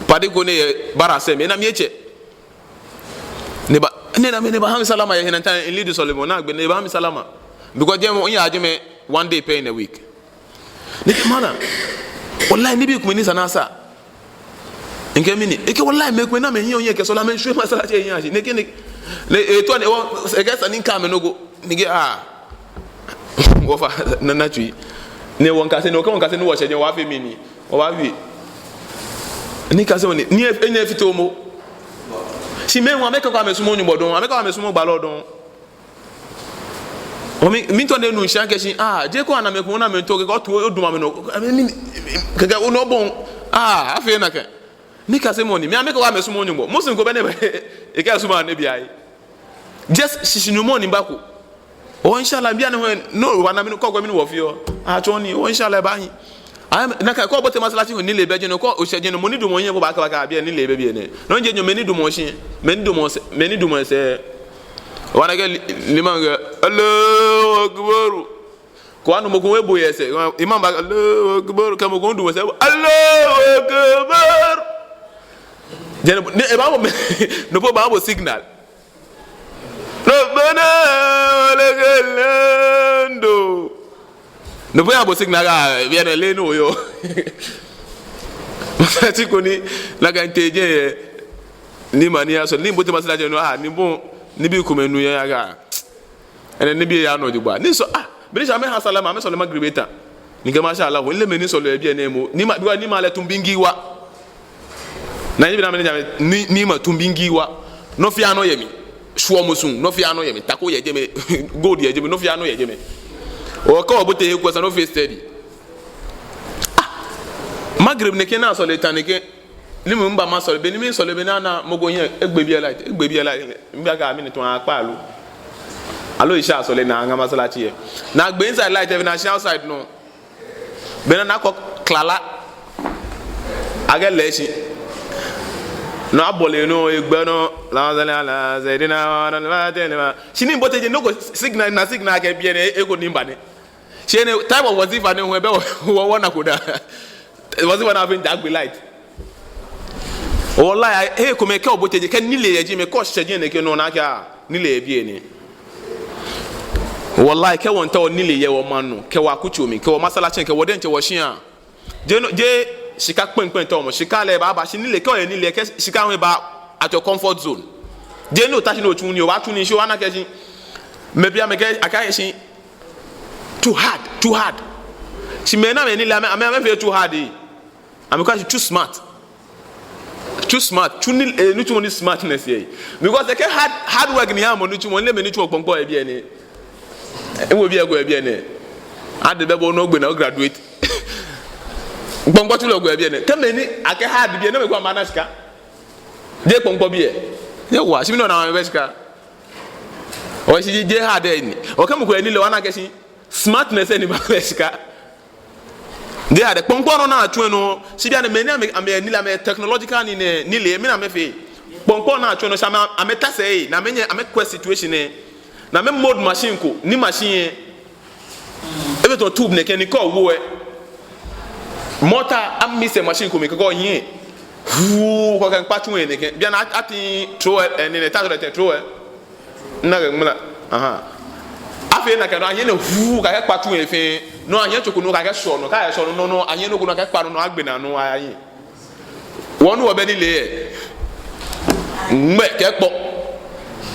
padi ko ni yɛ bara sɛɛ mli, ena mi etsɛ. Ni eba, ni ena mi, ni ebaha mi salama yɛ hiɛ nɛɛ ta, in lead sɔlemɔ, ni agbɛnɛ ebaha mi salama. Because jɛmɛ, miyaa jɛmɛ one day pɛ in a week. Ni ekɛɛ malam, wallahi nibii komɛi ni sa ni asa. Mikɛɛ mɛni? Ekɛɛ wallahi mɛi komɛi ni amɛhiɛ ohiɛ kɛsɔle amɛshwie masalachi lɛ hiɛ ashi. Ni ekɛɛ ni, ni etɔ ni wɔ, ekɛɛ esa ni mikɛɛ amɛ nɔ ko. Ni mikɛɛ ah. Wɔfa, na, na tsui. Ni wɔŋkase, ni okɛ wɔŋkase ni wɔshɛ jɛi wɔfee mɛni? Wɔbawie. Ni mikase mɔ ni, ni e, enyɛ efite momo. Shi mɛi hu amɛkɛɛ akɛ amɛsumɔɔɔ Nyɔŋmɔ dɔŋŋ, amɛkɛɛ akɛ amɛsumɔɔɔ gbalɔ dɔŋŋ. Ɔ, mi, miitao ni minu shishi akɛ shi, ah, jeee kɛ ona mɛi komɛi, ona mɛi too, kɛkɛ otu odamɔ amɛnɔ. Amɛ, mi, kɛkɛ onɔ bɔŋ. Ah, afee nakai. Nikasemɔ ni. Mɛi amɛkɛɛ akɛ amɛsumɔɔɔ Nyɔŋmɔ. Muslim ko bɛ ni, ekɛɛ esumɔɔɔ Annabi ayi. Just shishinumɔ ni bako. Oh, inshallah, bianɛ hu, no, wɔna mɛni, kɔkɔ mɛni wɔfeɔ. Ah, tsɔɔ ni, oh, inshallah, ebaahi. Ayɛ, nakai kɛ obote masalachi hu nilee bɛ jɛi nɔ, kɛ oshɛ jɛi nɔ, mɔ ni damɔ hiɛ ko baakɛɛ, baakɛɛ, biɛ nilee bɛ biɛ nɛɛ. No ji nyɔ mɛi ni damɔ shi, mɛi ni damɔ sɛɛ, mɛi ni damɔ sɛɛ. Wɔna akɛ li-, liman kɛɛ, Allahu Akbar. Kɛ onu mɔ ko hu ebo yɛ sɛɛ, imam baakɛɛ, Allahu Akbar, kɛ mɔ ko hu damɔ sɛɛ, Allahu Akbar. Jɛi nɔ, ni ebaabo, no po baabo signal. Rabbana wa lakal hamdu. No po eyaabo signal akɛ, biɛ nɛɛ lɛ ni oyɔɔ. Masalachi ko ni, nakai mitee jɛi yɛ. Ni mɔ ni yasɔle, ni mibote masalachi nɔ, ah, ni bo, nibii komɛi ni oyɔɔ akɛ. Enɛ nibii yaa nɔ jogbaŋŋ. Ni misɔle, ah, be ni sha amɛha salama, amɛsɔle magrib eta. Ni mikɛɛ masha Allah, ole mɛi ni sɔleɔ yɛ biɛ nɛɛ momo. Ni'ima, because ni'ima lɛ tumbingiwa. Ni ji bɔ ni amɛna jɛmɛ, ni, ni'ima tumbingiwa. Nɔ fɛɛ nɔ yɛ mli. Shwɛmɔ sɔŋŋ, nɔ fɛɛ nɔ yɛ mli. Tako yɛ jɛmɛ, gold yɛ jɛmɛ, nɔ fɛɛ nɔ yɛ jɛmɛ. Okɛ obote he ko esa ni ofee steady. Ah, magrib nɛkɛ ni asɔle eta nɛkɛ. Ni miba masɔle, be ni misɔle be ni ana mɔ ko hiɛ, egbe biɛ light, egbe biɛ light. Mibi akɛ mɛni tɔn akpa aloo. Aloo isha asɔle ni aŋa masalachi lɛ. Ni agbe inside light lɛ, ni ashi outside nɔ. Be ni ana akɔ klala. Akɛ lɛ shi. Ni abɔle nɔ, egbɛ nɔ, Allahumma salli ala sayyidina Muhammadin al-fatih lima. Shi ni mibote jɛi nɔ ko signal, na signal akɛ biɛ nɛɛ, eko ni miba nɛɛ. Shi enɛ type of wazifa nɛɛ hu ebɛ wɔ, wɔ, wɔnako daa. Wazifa ni afee ni agbe light. Wallahi, he komɛi kɛ obote jɛi, kɛ nilee yɛ jɛmɛ, kɛ oshɛ jɛi nɛkɛ nɔ ni akɛɛ, ah, nilee yɛ biɛ nɛɛ. Wallahi, kɛ wɔmiitao nilee yɛ wɔmaŋ nɔ, kɛ wɔakutso mli, kɛ wɔmasalachi, kɛ wɔ diɛŋtsɛ wɔshia. Jeee no, jeee shika kpɛŋkpɛŋ taomɔ, shika lɛ baaba, shi nilee, kɛ oyɛ nilee, kɛ shika hu ba at your comfort zone. Jeee ni ota shi ni otsuɔ nii, obaatsu nii shi obaana akɛ shi. Mɛi pii amɛkɛɛ, akɛɛ shi too hard, too hard. Shi mɛi ni amɛyɛ nilee, amɛ, amɛ, amɛfeee too hard, eh. Amɛkɛɛ shi too smart. Too smart. Tsu ni, eh, nitsumɔ ni smartness yɛ. Because ekɛɛ hard, hard work ni haa mɔ nitsumɔ, ni mɛi nitsumɔ kpɔŋkpɔ yɛ biɛ nɛɛ. Ewo biɛ ko yɛ biɛ nɛɛ. Ade bɛ bo ni ogbe naa o-graduate. Kpɔŋkpɔ tsulɔ ko yɛ biɛ nɛɛ. Kɛ mɛi ni akɛɛ hard biɛ nɛɛ, mɛi ko amɛna shika. Jeee kpɔŋkpɔ biɛ. Yɛ wa, shi mɛni nɔ ni amɛbɛ shika. Oshi jeee hard lɛ ni. Okɛ mɔ ko yɛ nilee obaana akɛ shi smartness lɛ ni baaha lɛ shika. Jeee hard lɛ, kpɔŋkpɔ nɔ ni atsuɔ nɔ, shi bianɛ mɛi ni amɛ, amɛyɛ nilee, amɛ technological nii nɛɛ, nilee, mɛni amɛfee. Kpɔŋkpɔ nɔ ni atsuɔ nɔ, shi amɛ, amɛta sɛɛ, ni amɛnyɛ, amɛkwɛ situation lɛ, ni amɛ-mold machine ko, ni machine lɛ, ebɛ tɔ tube nɛkɛ ni kɛ owo lɛ, mortar, amix lɛ machine ko mli kɛkɛ ohiɛ. Huu, kɛ okɛkpa tsu lɛ nɛkɛ. Bianɛ a-, ati tro lɛ, eh, ni nɛ ta tro lɛ, tro lɛ. Nakai ŋmla. Aha. Afee nakai nɔŋŋ, ahiɛ nɛɛ huu, kɛkɛ kpa tsu lɛ fɛɛ. Nɔ ahiɛ tso ko nɔ kɛkɛ shɔ nɔ, kɛ eshɔ nɔ nɔŋŋ, ahiɛ nɔ ko nɔ kɛkpa nɔ nɔŋŋ, agbe naa nɔŋŋ ahiɛ. Wɔ nɔ wɔbɛ nilee lɛ. Ŋmɛ kɛ kpɔ.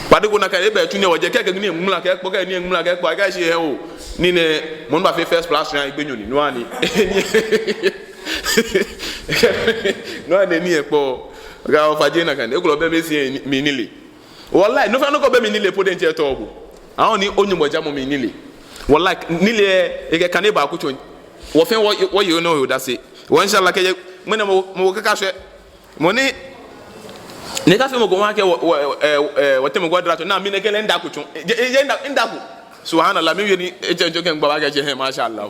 Kpadi ko nakai ebɛ tsu ni wɔjɛ kɛkɛ ni ŋmla kɛ kpɔ, kɛ ni ŋmla kɛ kpɔ, akɛɛ shi hɛɛ oo. Ni nɛɛ, mɔ ni baafee first plus ni egbe nyɔɔŋ ni, no ani. No ani ni ekpɔ. Kɛ ofaje nakai, ekolɛ obɛ mɛi sɛɛ mli nilee. Wallahi, nɔ fɛɛ nɔ ko bɛ mli nilee po diɛŋtsɛ etɔɔɔ bo. Awo ni o-Nyɔŋmɔ jamɔ mli nilee. Wallahi, nilee, ekɛ kane baa kutso. Wɔfɛɛ wɔ, wɔye nɔ yɛ odase. Wɔ inshallah kɛjɛ, ŋmɛnɛ mɔ, mɔ kɛkɛ ashwɛ. Mɔ ni, ni ekafee mɔ ko ŋwa kɛ wɔ, wɔ, eh, eh, wɔteŋ mɔ ko dara tso. Ni mi nɛkɛ lɛ mida kutso. Je, je, mida, mida ku. Subhanallah, miwie ni, ejɛ njo kɛ ŋgba ba kɛ jɛ hɛɛ, mashallah.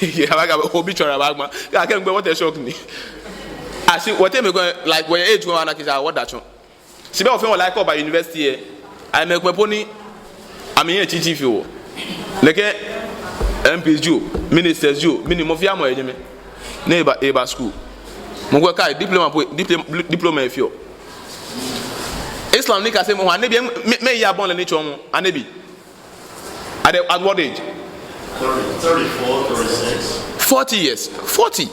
Yɛ ba ka, obi tsɔra ba ŋma. Kɛ akɛ ŋgbɛ, what a shock ni. Ashi, wɔteŋ mɔ ko, like, wɔyɛ age ko ana kisa, wɔda tso. Shi bɛ wɔfɛɛ wɔle akɛ wɔba university lɛ, amɛ kpɛ po ni amɛyɛ tsitsi fioo. Nɛkɛ M Ps jio, ministers jio, mɛni mɔ fɛɛ mɔ yɛ jɛmɛ. Ni eba, eba school. Mɔ ko kɛɛ diploma po, diploma, diploma efeɔ. Islam nikasemɔ hu, Annabi, mɛɛ, mɛɛ year abɔ lɛ ni etsɔɔ mɔ, Annabi. At the, at what age? Thirty, thirty-four, thirty-six. Forty years. Forty.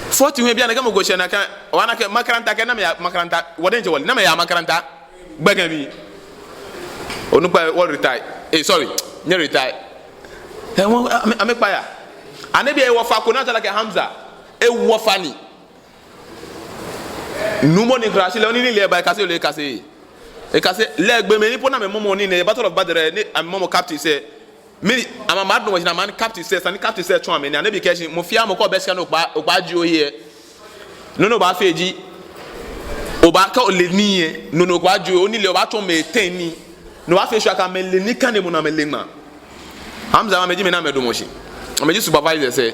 Forty hu bianɛ kɛ mɔ ko shɛ nakai, obaana akɛ makaranta kɛ ni amɛya makaranta, wɔ diɛŋtsɛ wɔle, ni amɛya makaranta. Gbekɛbii. Onukpa wɔ retire. Eh, sorry. Nyɛ retire. Eh, wɔ, amɛ, amɛkpa ya. Annabi ewo fa ko ni atsɛɔ lɛ akɛ Hamza. Ewo fa ni. Nuumo ni kura shi lɛ, ni nilee ba, ekase, ole ekase. Ekase, lɛ gbɔmɛi ni po ni amɛmɔmɔ nii nɛɛ, Battle of Badr, ni amɛmɔmɔ captives lɛ. Mɛni, amɛ, amɛdamɔ shi ni amɛ captives lɛ, esa ni captives lɛ tsɔɔ amɛ nii, Annabi kɛɛ shi, mɔ fɛɛ mɔ kɛ obɛ shika ni okpa, okpa ji ohe lɛ. Nɔ ni obaafee ji, oba kɛ ole nii lɛ, nɔ ni okpa ji ohe, onilee obaatsɔɔ mɛi etɛ nii. Ni obaafee sure akɛ amɛle nikanemɔ ni amɛle ŋmaa. Hamza, amɛji mɛi ni amɛdamɔ shi. Amɛji supervisors lɛ.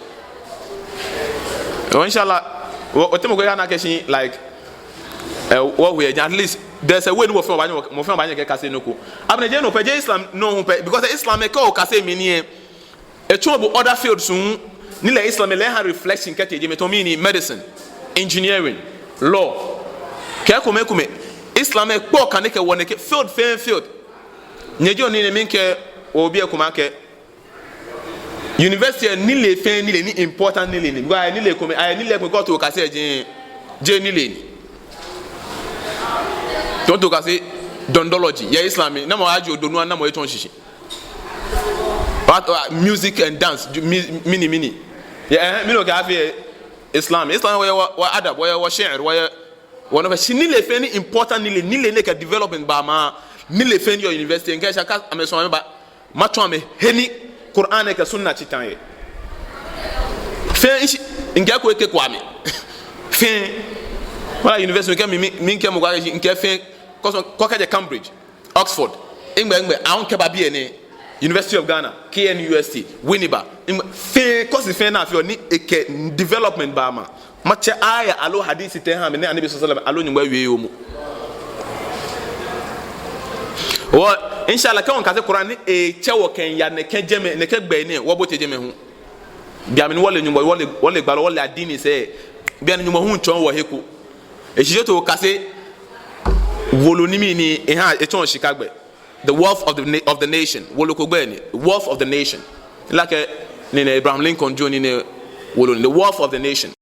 Oh, inshallah, wɔ, wɔteŋ mɔ ko yana akɛ shi, like, eh, wɔ hu yɛ, at least, there's a way ni wɔfɛɛ wɔbaanyɛ, mɔ fɛɛ baanyɛ kɛkase nɔ ko. Agbɛnɛ jeee no pɛ, jeee Islam nɔ hu pɛ, because Islam lɛ kɛ okase mli nii lɛ, etsɔɔ bo other fields hu, ni lɛ Islam lɛ ehaa reflection kɛtee jɛmɛ, tamɔ mɛni, medicine, engineering, law, kɛ ekomɛi ekomɛi. Islam lɛ kpɔ kane kɛwo nɛkɛ field fɛɛ field. Nyɛji onine mi kɛ obi ekuma kɛ university lɛ nilee fɛɛ nilee ni important nilee ni. Because ayɛ nilee komɛi, ayɛ nilee komɛi kɛ otee okase jeee, jeee nilee ni. Kɛ otee okase dondology, yɛ Islam, namɔ ajie donu, namɔ etsɔɔ shishi. What, uh, music and dance, ju-, mi-, mɛni, mɛni. Yeah, eh, mɛni okɛbaafee Islam. Islam wɔyɛ wɔ, wɔ adab, wɔyɛ wɔ shi'r, wɔyɛ wɔ nɔ fɛɛ. Shi nilee fɛɛ ni important nilee, nilee ni kɛ development baa maŋ, nilee fɛɛ ni yɔɔ university, ŋkɛ sha ka amɛsɔn amɛba, matsɔɔ amɛ he ni Quran kɛ Sunna tsi ta yɛ. Fɛɛ nshi, ŋkɛ ko ekeko amɛ. Fɛɛ. Wala university, ŋkɛ mi, mi, mi ŋkɛ mɔ ko akɛ shi, ŋkɛ fɛɛ, kɔsɔn, kɔ kɛjɛ Cambridge. Oxford, nɛgbɛ nɛgbɛ, awo kɛba biɛ nɛɛ, University of Ghana, K N U S T, Winneba, nɛgbɛ, fɛɛ, course fɛɛ ni afeɔ ni ekɛ development baa maŋ. Matsɛ aya aloo hadith tɛ maha amɛ ni Annabi sallallahu alaihi wasallam aloo Nyɔŋmɔ wie yoomo. Wɔ, inshallah, kɛ wɔkase Quran ni etsɛ wɔ kɛya nɛkɛ jɛmɛ, nɛkɛ gbɛ nɛɛ, wɔbote jɛmɛ hu. Bianɛ wɔle Nyɔŋmɔ, wɔle, wɔle gbalɔ, wɔle adini sɛɛ. Bianɛ Nyɔŋmɔ hu tsɔɔ wɔ he ko. Eshi otee okase wolo ni mɛni, eha, etsɔɔ shika gbɛ. The Wealth of the Na- of the Nation. Wolo ko gbɛi ni, Wealth of the Nation. Like, eh, ni nɛɛ Abraham Lincoln jio ni nɛɛ wolo ni, The Wealth of the Nation.